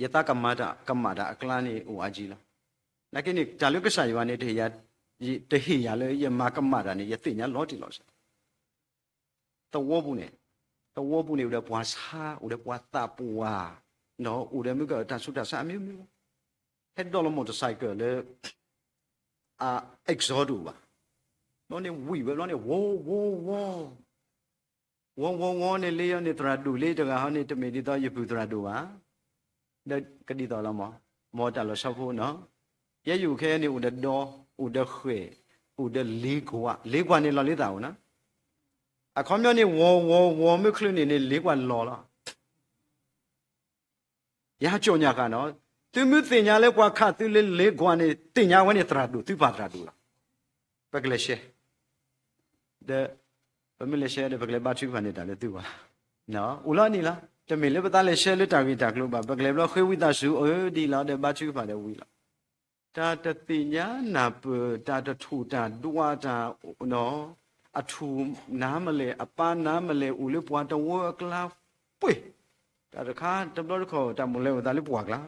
ယသးကမၤတၢ် ကမၣ်တၢ်အကျါန့ၣ်အိၣ်အါကံလီၤ. နာ်က့န့ၣ် တၢ်လၢကစၢ်ယွၤန့ၣ် တဟ့ၣ်ယၤလၢယမၤကမၣ်တၢ်န့ၣ် ယသ့ၣ်ညါလီၤတံၢ်လီၤဆဲး သဝီပူၤန့ၣ်, သဝီပူၤန့ၣ် အိၣ်ဒီးပှၤဆါ, အိၣ်ဒီးပှၤသးပှၢ်, အိၣ်ဒီးမုၢ်ကၢၢ်တၢ်ဆူးတၢ်ဆါအမျိုးမျိုး, ဟဲဒီးလီၤ motorcycle လၢ အ exhaust တအိၣ်ဘၣ်, ဘျီန့ၣ်ဝံၣ်ဝဲဘျီန့ၣ် ဝီဝီဝီ, ဝီဝီဝီန့ၣ် လၢယၤန့ၣ် သရၣ်ဒိၣ်လၢတဂၤဟီန့ၣ် တမ့ၢ်ဒ်သိးယပုၢ်သရၣ်ဒိၣ်ဘၣ်, ဒီးကဒ်သိးလီၤမး, မ်တၢ်လီၤဆီဖိနီၤ, ယဲယအိၣ်ခဲအံၤန့ၣ် အိၣ်ဒီးဒီ, အိၣ်ဒီးဃဲၣ်, အိၣ်ဒီးလ့ကွၢ်, လ့ကွၢ်န့ၣ်လီၤလၢသးအိၣ်နီၤ, အခီပညီန့ၣ် ဝီဝီဝီမ့ၢ်ချုးန့ၣ်န့ၣ် လ့ကွၢ်လီၤလီၤ ယဟးကၠီၣ်ညါဃာ်နီၤ, သုမ့ၢ်သ့ၣ်ညါလၢပှၤခးသုလၢလ့ကွၢ်န့ၣ် သ့ၣ်ညါဝဲန့ၣ်သရၣ်ဒိၣ် သုပၢ်သရၣ်ဒိၣ်လီၤ. ပကလဲၤရှဲ, ဒီး ပမ့ၢ်လဲၤရှဲဒီး ပကလဲၤဘါထုကဖၣ်န့ၢ်တၢ်လၢသုဂီၢ်လီၤ. အိၣ်လီၤန့ၣ်လီၤ, တမ့ၢ်လၢပသးလဲၤရှဲလၢတၢ်ဂ့ၢ်တၢ်ကျိၤဘၣ်, ပကလဲၤဘျီဃ့ဝံသးစူၤအၢဒ်လီၤဒီး ဘါထုကဖၣ်ဒီးဝံၤလီၤ. တၢ်တသ့ၣ်ညါနၢ်ပၢၢ်, တၢ်တထူၣ်တၢ်ဒွးတၢ်, အထူၣ်နၤမလဲၣ်, အပၢ်နၤမလဲၣ်, အိၣ်လၢပှၤတဝၢအကျါပှ့ၤ, တၢ်တခါတဘျီတခီၣ် တၢ်မိၣ်လဲၤအိၣ်သးလၢပှၢ်ကျါ,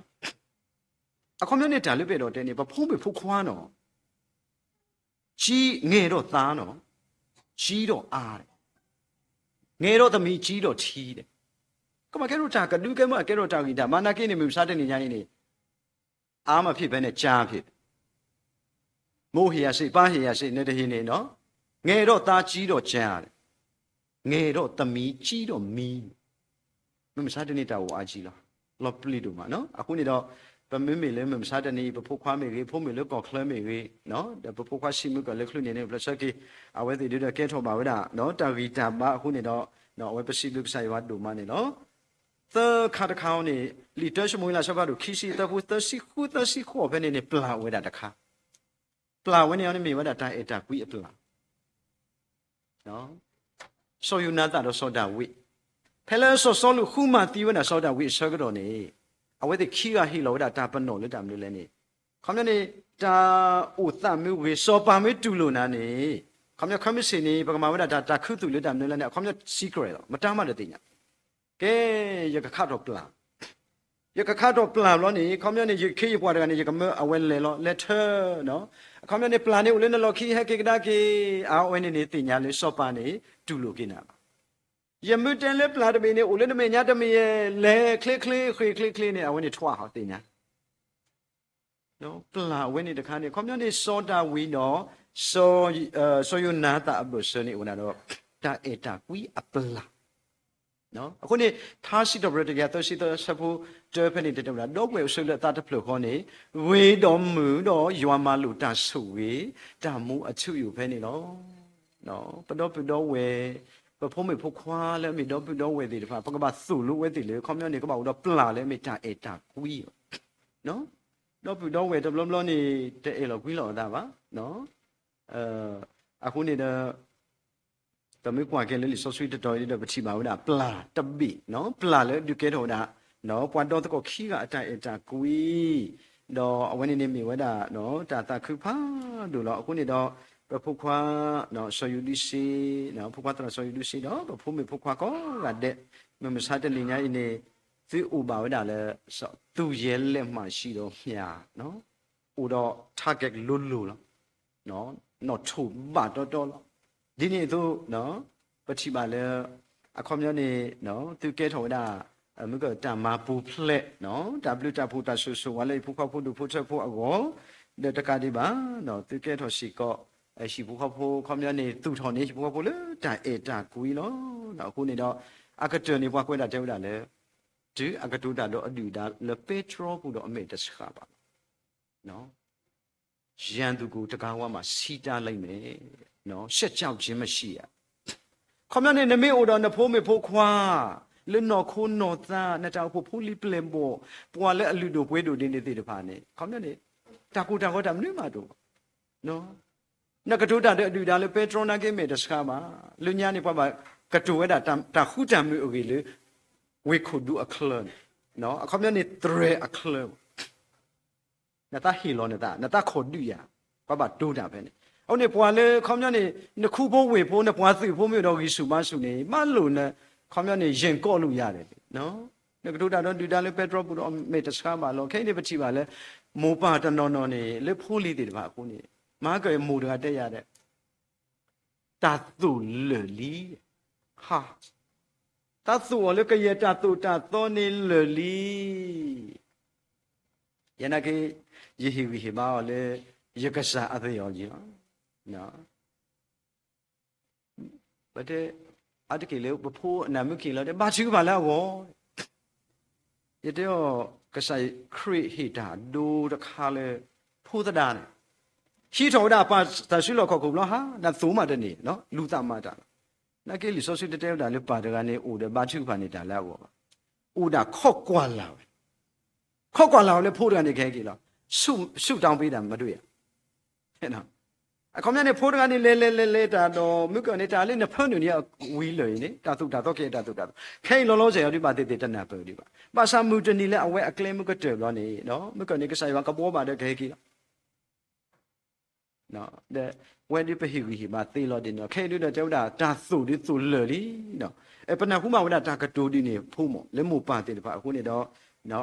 အခီပညီန့ၣ် တၢ်လၢပအဲၣ်ဒိးတဲန့ၣ် ပဖိမုၣ်ဖိခွါနီၤ ကံ ငဲၤဒီးသါနီၤ, ကံဒီးအါ, ငဲၤဒီးသမံ ကၠံဒီးထံဒီး, ကမၤကဲထီၣ်တၢ်ကဒုကဲမုၢ် အကဲထီၣ်တၢ်ဂံၢ်တၢ်ဘါ နာ်က့န့ၣ် မုၢ်မဆါတနံၤညါအံၤန့ၣ် အါမးဖံးဖဲန့ၣ် ကၠါဖံး, မိၢ်ဟ့ၣ်ယၤစ့ၢ် ပၢ်ဟ့ၣ်ယၤစ့ၢ် နတဟ့ၣ်န့ၣ်နီၤ, ငဲၤဒီးသါ ကၠံဒီးကၠါ, ငဲၤဒီးသမံ ကၠံဒီးမံ မုၢ်မဆါတနံၤတၢ်အိၣ်အါကံလီၤ, လီၤပျံၤဒိၣ်မးနီၤ. အဃိန့ၣ်ဒီး ပမ့မ့ၢ်လၢမုၢ်မဆါတနံၤအံၤ ပဖိခွါမ့ၢ်ဂ့ၤ, ဖိမုၣ်လၢကီၢ်ချၢမ့ၢ်ဂ့ၤ, ဒီးပဖိခွါဆံးမုၢ်ကီၢ်လၢချုးန့ၣ်န့ၣ် ပျၢၢ်ဆၢက့ၤ အဝဲသ့ၣ်ဒုးဒီးကဲထီၣ်ဘၣ်ဝဲဒၣ် တၢ်ဂံၢ်တၢ်ဘါအဃိန့ၣ်ဒီး အဝဲပစံးဘျုးကစၢ်ယွၤဒိၣ်မးန့ၣ်လီၤ. သၢခါတခါအံၤန့ၣ် လံာ်တၢၡမူၤအ့လး အဆၢဖးဒိၣ်ခံဆံသၢ ဖိသၢဆံဃု သၢဆံဃိးဖဲန့ၣ်န့ၣ် ပျၢ်ဝဲဒၣ်တခါ, ပျၢ်ဝဲန့ၣ်အံၤန့ၣ်မ့ၢ်ဝဲဒၣ်တၢ်အဲၣ်တၢ်ကွံအပျၢ် စီၤယိၤနၤသၣ်ဒီးစီၤဒၤဝံး, ဖဲလၢစီၤစီလူးဃုမၤသံဝဲဒၣ်စီၤဒၤဝံးအဆၢကတီၢ်န့ၣ် အဝဲသ့ၣ်ခံဂၤဟ့ၣ်လီၤဝဲဒၣ်တၢ်ပနီၣ်လၢတၢ်မနုၤလဲၣ်န့ၣ်, ခီပညီန့ၣ် တၢ်အိၣ်သးမ့ၢ်ဂ့ၤ စီၤပၤမ့ၢ်တူၢ်လိာ်နၤန့ၣ်, ခီပညီခဲမုၢ်ဆ့ၣ်န့ၣ် ပကမၤဝဲဒၣ်တၢ် တၢ်ခူသူၣ်လၢတၢ်မနုၤလဲၣ်န့ၣ် အခီပညီ secret လီၤ, မတၤမးတသ့ၣ်ညါ. ကဲ, ယကခးထီၣ်ပျၢ် ယကခးထီၣ်ပျၢ်ဘျီန့ၣ် ခီပညီန့ၣ် ယခ့ယပှၤတဂၤန့ၣ် ယကမၢအဝဲလဲၤလီၤ လဲၤထၢ အခီပညီန့ၣ် ပျၢ်န့ၣ်အိၣ်လၢနလီၢ်ခံ ဟဲက့ၤကဒါက့ၤ, အဝဲန့ၣ်န့ၣ်သ့ၣ်ညါလၢစီၤပၤန့ၣ် တူၢ်လိာ်က့ၤနၤဘၣ်. ယမ့ၢ်တဲလၢပျၢ်တဘ့ၣ်န့ၣ် အိၣ်လၢနမဲာ်ညါတမံၤယဲၢ် လဲၤချ့ချ့ဃ့ချ့ချ့န့ၣ် အဝဲန့ၣ်ထွါဟီသ့ၣ်ညါ ပျၢ်ဝဲန့ၣ်တခါန့ၣ် ခီပညီန့ၣ် စီၤဒၤဝံးဒီး စီၤယိၤနၤသၣ်အဘၢၣ်စၢၤန့ၣ်အိၣ်ဝဲဒၣ်ဒီး တၢ်အဲၣ်တၢ်ကွံအပျၢ်. အဃိန့ၣ် ထါစံးထီၣ်ပတြၢၤတကယၤသၢဆံသၢ အဆၢဖိတၢဖဲန့ၣ်တဲဝဲဒၣ် ဒီပုၢ်ဝဲၢ်အိၣ်ဆိးလၢအသးတဖျၢၣ်ဃီန့ၣ် ဂ့ၤဒီးမုာ်ဒီးယွၤမၤလိာ်တၢ်ဆိၣ်ဂ့ၤ တၢ်မူအထူအယိာ်ဖဲန့ၣ်လီၤ. ပဒီပုၢ်ဒီဝဲၢ် ပဖိမုၣ်ဖိခွါလၢအမ့ၢ်ဒီပုၢ်ဒီဝဲၢ်သ့ၣ်တဖၣ် ပကဘၣ်သိၣ်လိဝဲသ့ၣ်လၢ ခီပညီန့ၣ် ကဘၣ်အိၣ်ဒီးပျၢ်လၢအမ့ၢ်တၢ်အဲၣ်တၢ်ကွံလီၤ. ဒီပုၢ်ဒီဝဲၢ်တဘျီဘျီန့ၣ် တအဲၣ်လီၤကွံလီၤအသးဘၣ်. အဃိန့ၣ်ဒီး ပမ့ၢ်ကွၢ်က့ၤလၢလံာ်စီဆှံတတီၤအံၤဒီး ပထံၣ်ဘၣ်ဝဲဒၣ်ပျၢ်တဘ့ၣ်, ပျၢ်လၢဒုးကဲထီၣ်ဝဲဒၣ် ပှၤဒီသကိးခံဂၤအတၢ်အဲၣ်တၢ်ကွံ, ဒီးအဝဲန့ၣ်န့ၣ်မ့ၢ်ဝဲဒၣ် တၢ်သးခုဖးဒိၣ်လီၤ. အဃိန့ၣ်ဒီး ပဖိခွါ စီၤယူဒုစ့, ဖိခွါသရၣ်စီၤယူဒုစ့ဒီး ပဖိမုၣ်ဖိခွါကိးဂၤဒဲး မုၢ်မဆါတနံၤညါအံၤန့ၣ် သုအိၣ်ဘၣ်ဝဲဒၣ်လၢ သူၣ်ယဲၢ်လဲးမးဆှံဒီးမျး အိၣ်ဒီး target လိၤလိၤလီၤ. နီၣ်ထိၣ်ဘၣ်တီတီလီၤ. ဒ်န့ၣ်အသိး ပထံၣ်ဘၣ်လၢ အခီပညီန့ၣ် သုကဲထီၣ်ဝဲဒၣ် မ့ၢ်ကတၢ်မၤပူၤဖျဲး တၢ်ဘျုးတၢ်ဖှိၣ်တၢ်ဆိၣ်ဂ့ၤဆိၣ်ဝါလၢဟံၣ်ဖိဃီဖိဒူၣ်ဖိထၢဖိအဂီၢ် ဒီးတကးဒံးဘၣ် သုကဲထီၣ်စ့ၢ်ကီး ဟံၣ်ဖိဃီဖိ ခီပညီန့ၣ် သူၣ်ထီၣ်န့ၢ်ဟံၣ်ဖိဃီဖိလၢတၢ်အဲၣ်တၢ်ကွံလီၤ. အဃိန့ၣ်ဒီး အကတၢၢ်န့ၣ် ပှၤကွဲးဒၣ်တဲဝဲဒၣ်လၢ တုၤအကတိၤတၢ်ဒီးအဒုၣ်အဒါလၢပဲတြီပူၤဒီးအမဲာ်တဆှးဘၣ်လီၤ. ရန်သူကို တံခါးဝမှာ ဆီတားလိုက်မယ်, ရှက်ကြောက်ခြင်းမရှိရ. ခီပညီန့ၣ် နမ့ၢ်အိၣ်ဒီးနဖိမုၣ်ဖိခွါ လၢနီၢ်ခိနီၢ်သး နတၢ်အိၣ်ဖှိၣ်ဖိလံၤပျဲၢ်ဘီၣ် ပှၤလၢအလုၢ်ဒိၣ်ပှ့ၤဒိၣ်ဒ်န့ၣ်သ့ၣ်တဖၣ်န့ၣ် ခီပညီန့ၣ် တၢ်ကိၢ်တၢ်ဂီၤတၢ်မနုၤမးတအိၣ်ဘၣ်. နကတိၤတၢ်ဒီးအဒုၣ်ဒါလၢပဲတြီနာ်က့ မဲာ်တဆှးဘၣ်. လၢညါန့ၣ် ပှၤဘၣ်ကတိၤဝဲဒၣ်တၢ်ဃူတၢ်မုာ်အဂ့ၢ်လၢ ဝ့ၢ်ခိၣ်ဒူအချၢန့ၣ်, အခီပညီန့ၣ် သရဲအချၢ နသးဟ့ၣ်လီၤနသး နသးခိၣ်ဒုးယၤ, ပှၤဘၣ်တိၤတၢ်ဖဲန့ၣ်. အဃိန့ၣ် ပှၤလၢခီပညီန့ၣ် နခူဖိဝ့ၢ်ဖိ နပှၤသုးဖိမ့ၢ်အိၣ်ဒီးဂံၢ်ဆူၣ်ဘါဆူၣ်န့ၣ် မၤလိာ်န ခီပညီန့ၣ် ယဲၢ်ကီၢ်လူၤယၤဒီး နကတိၤတၢ်ဒီးဒုၣ်ဒါလၢပဲတြီပူၤဒီးမဲာ်တဆှးဘၣ်လီၤ. ခဲအံၤန့ၣ် ပထံၣ်ဘၣ်လၢ မိၢ်ပၢ်တနီၤနီၤန့ၣ် လၢဖိလံၤသ့ၣ်တဖၣ်အဃိန့ၣ် မၤကမိၢ်တဂၤတဲယၤဒီး တၢ်သိၣ်လၢာ်လံ. ဟါ, တၢ်သိၣ်အီၤလၢကယဲၢ်တၢ်သိၣ်တၢ်သီန့ၣ်လၢာ်လံ. ယနာ်က့ ယဟ့ၣ်ဂံၢ်ဟ့ၣ်ဘါအီၤလၢ ယကစၢ်အသ့ၣ်အီၤက့ၤလီၤ. ပတဲ အါတက့ၢ်လၢပဖိအနၢ်မုၢ်က့ၤလီၤ တဲဘါထုကဖၣ်လၢအဂီၢ် ယတဲအီၤ ကစၢ်ခရံာ်ဟ့ၣ်တၢ်ဒိတခါလၢ ဖိသဒါန့ၣ် ဟံးထီၣ်ဝဲဒၣ်အပၢ်တၢ်စုလီၢ်ခီၣ်ခိၣ်ဘျီဟါ နသိၣ်မးတန့ၢ် လူၤသးမၤတၢ်လီၤ. နာ်က့လံာ်စီဆှံတတဲဝဲဒၣ်လၢပၢ်တဂၤန့ၣ် အိၣ်ဒီးဘါထုကဖၣ်န့ၢ်တၢ်လၢအဂီၢ်ဘၣ်. အိၣ်ဒၣ်ခီၣ်ကွၢ်လၢ်ဝဲ, ခီၣ်ကွၢ်လၢ်ဝဲလၢဖိတဂၤန့ၣ်ကဟဲက့ၤလီၤ. ဆူၣ်တၢ်ပ့ၤတၢ်မဒုးယၤ အခီပညီန့ၣ် ဖိတဂၤန့ၣ် လဲၤလဲၤလဲၤလဲၤတၢ်ဒီး မုၢ်ကၢၢ်န့ၣ် တၢ်လၢနဖၢနုာ်န့ၣ်အဝံၤလၢာ်အံၤန့ၣ် တၢ်သိၣ်တၢ်သီကဲတၢ်သိၣ်တၢ်သီ ခဲအံၤလီၤလီၤဆဲးအီၤဒုးဘၣ်သ့ၣ်သ့ၣ်တနၢ်ပၢၢ်ဒံးဘၣ်. ဘၣ်ဆၣ်မုၢ်တနံၤလၢအဝဲအကျဲမုၢ်ကတၢၢ်ဘျီန့ၣ် မုၢ်ကၢၢ်န့ၣ် ကစၢ်ယွၤကဘှီဘၣ်ဒီးကဟဲက့ၤလီၤ. ဒီးဝဲဒုးပဟ့ၣ်ဂံၢ်ဟ့ၣ်ဘါသ့လီၤဒ်န့ၣ်ဒီး ခဲအံၤဒုးဒီးတဲဝဲဒၣ် တၢ်သိၣ်ဒုးသိၣ်လၢာ်လံ. ပနၢ်ဟူမးဝဲဒၣ်တၢ်ကတိၤဒ်န့ၣ်ဖိမး လၢမိၢ်ပၢ်သ့ၣ်တဖၣ်အဃိန့ၣ်ဒီး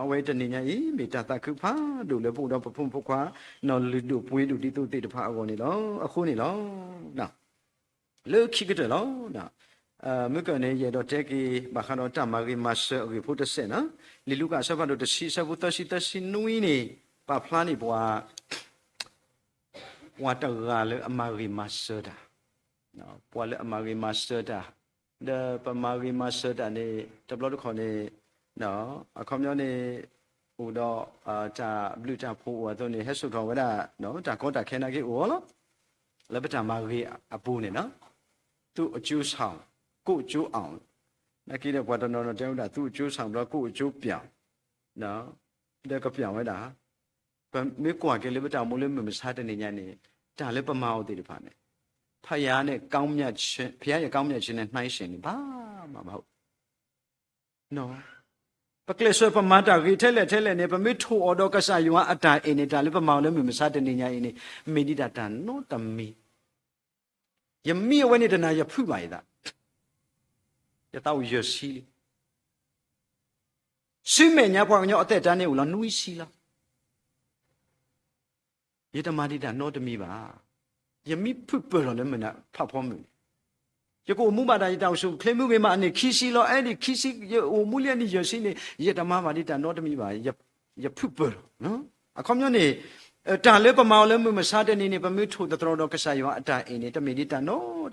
အဝဲတနံၤညါအံၤ မ့ၢ်တၢ်သးခုဖးဒိၣ်လၢပအိၣ်ဒီးပဖိမုၣ်ဖိခွါ နီၢ်လုၢ်ဒိၣ်ပှ့ၤဒိၣ်ဒ်သိးသ့ၣ်တဖၣ်အဂီၢ်န့ၣ်လီၤ. အဃိန့ၣ်လီၤ. လၢခံကတၢၢ်လီၤ. မုၢ်ကၢၢ်န့ၣ် ယအဲၣ်ဒိးတဲက့ၤ ဘၣ်ဃးဒီးတၢ်မၤဂ့ၤမၤစၢၤအဂ့ၢ်ဖိတစဲးနီၤ, လံာ်လူၤကၣ်အဆၢဖးဒိၣ်တဆံ အဆၢဖိသၢဆံသၢဆံနွံန့ၣ် ပာ်ဖျါန့ၢ်ပှၤ ပှၤတဂၤလၢအမၤဂ့ၤမၤစၢၤတၢ်, ပှၤလၢအမၤဂ့ၤမၤစၢၤတၢ်, ဒီးပမၤဂ့ၤမၤစၢၤတၢ်န့ၣ် တဘျီတခီၣ်န့ၣ် အခီပညီန့ၣ် အိၣ်ဒီး တၢ်ဘျုးတၢ်ဖှိၣ်အိၣ်အသိးန့ၣ် ဟဲစိာ်ထီၣ်ဝဲဒၣ် တၢ်ကီတၢ်ခဲနာ်က့အိၣ်လီၤ. လၢပတၢ်မၤဂ့ၤအပူၤန့ၣ်နီၤ, သူ့အကျိုးဆောင် ကိုယ့်အကျိုးအောင် နာ်က့ဒီးပှၤတနီၤနီၤတဲဝဲဒၣ် သူ့အကျိုးဆောင် ပြီး ကိုယ့်အကျိုးပြောင်း ဒီးကပြောင်းဝဲဒၣ် ပမ့ၢ်ကွၢ်က့ၤလၢပတၢ်အိၣ်မူလၢမုၢ်မဆါတနံၤညါန့ၣ် တၢ်လၢပမၤအီၤသ့ၣ်တဖၣ်န့ၣ် ဘုရားနဲ့ကောင်းမြတ်ခြင်း ဘုရားရဲ့ကောင်းမြတ်ခြင်းနဲ့နှိုင်းယှဉ်ရင် ဘာမှမဟုတ် ပကျဲးစၢးပမၤတၢ်ဂ့ၤထဲလဲၣ်ထဲလဲၣ်န့ၣ် ပမ့ၢ်ထိၣ်အီၤဒီးကစၢ်ယွၤအတၢ်အဲၣ်န့ၣ် တၢ်လၢပမၤအီၤလၢမုၢ်မဆါတနံၤညါအံၤန့ၣ် မ့ၢ်ဒ်တၢ်တၢ်နီတမံၤ ယမံအဝဲန့ၣ်တနၤယဖုးဘၣ်ယသး, ယသးအိၣ်ယဲၢ်ဆံလံ. ဆူမဲာ်ညါပှၤကညီအသက်တမ်းန့ၣ်အိၣ်လီၤနွံဆံလီၤ. ယတမၤဒံးတၢ်နီတမံၤဘၣ်. ယမံဖုးပၢၢ်လီၤလၢမုၢ်နၤဖးဖီမုၢ်န့ၣ်, ယကအိၣ်မူဘၣ်တၢ်ယတၢ်အိၣ်ဆူၣ်အိၣ်ချ့မုၢ်ဂ့ၤမးအနံၣ်ခံဆံလီၤ. အဲၣ်ဒိးခံဆံ ယအိၣ်မူလံအနံၣ်ယဲၢ်ဆံန့ၣ် ယတမၤဘၣ်ဒံးတၢ်နီတမံၤဘၣ်. ယဖုးပၢၢ်လီၤ. အခီပညီန့ၣ် တၢ်လၢပမၤအီၤလၢမုၢ်မဆါတနံၤန့ၣ် ပမ့ၢ်ထိၣ်သတြီၤဒီးကစၢ်ယွၤအတၢ်အဲၣ်န့ၣ် တမ့ၢ်ဒံး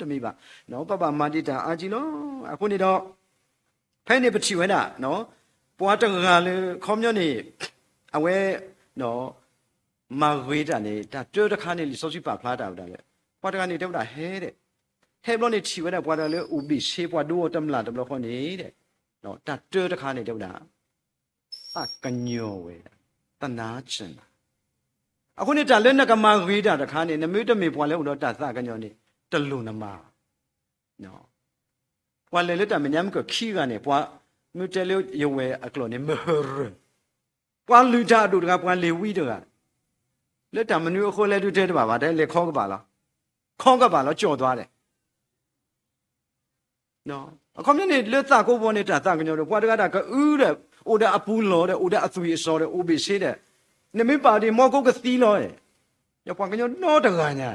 တၢ်နီတမံၤဘၣ်. ပဘၣ်မၤဒံးတၢ်အါကံလီၤ. အဃိန့ၣ်ဒီး ဖဲန့ၣ်ပထံၣ်ဝဲဒၣ် ပှၤတဂၤလၢ အခီပညီန့ၣ် အဝဲ မၤဂ့ၤတၢ်န့ၣ် တၢ်တၢတခါန့ၣ် လံာ်စီဆှံပာ်ဖျါတၢ်ဝဲဒၣ်လၢ ပှၤတဂၤန့ၣ်တဲဝဲဒၣ်ဟဲဒီး ဟဲဘျီန့ၣ်ထံၣ်ဝဲဒၣ်ပှၤတဂၤလၢအိၣ်ဘ့ၣ်ဆ့ ပှၤဒိအီၤတမျၢ်တဘျီဃီန့ၣ်ဒီး တၢ်တၢတခါန့ၣ်တဲဝဲဒၣ် သးကညီၤဝဲဒၣ် သနာ်က့န့ၣ် အဃိန့ၣ် တၢ်လၢနကမၤဂ့ၤတၢ်တခါန့ၣ် နမ့ၢ်တမ့ၢ်ပှၤလၢအိၣ်ဒီးတၢ်သးကညီၤန့ၣ် တလိၣ်နမၤဘၣ်. ပှၤလဲၤလၢတၢ်မဲာ်ညါမုၢ်ကၢၢ်ခံဂၤန့ၣ် ပှၤမ့ၢ်တဲလၢယဝဲၢ်အကျိာ်န့ၣ် မဟၢရၢၢ်, ပှၤလုၢ်တၢ်အဒိၣ်တဂၤ ပှၤလ့ၤဝံတဂၤ, လၢတၢ်မနုၤအဃိလဲၣ်ဒုးတဲတဘၣ်ဘၣ် တဲလဲၤခီကဘၣ်လီၤ, ခီကဘၣ်လီၤ ကၠီၣ်သွားဒီး အခီပညီန့ၣ် လၢသးကိးဘီန့ၣ် တၢ်သးကညီၤဒီး ပှၤတဂၤတၢ်ကအုဒီး အိၣ်ဒီးအပူၤလီၢ်ဒီး အိၣ်ဒီးအသွံၣ်အစီၤဒီး အိၣ်ဘ့ၣ်ဆ့ဒီး နမ့ၢ်ပာ်ဒံးမီၢ်ကိကသံလီၤ, ယပှၤကညီနီတဂၤညါ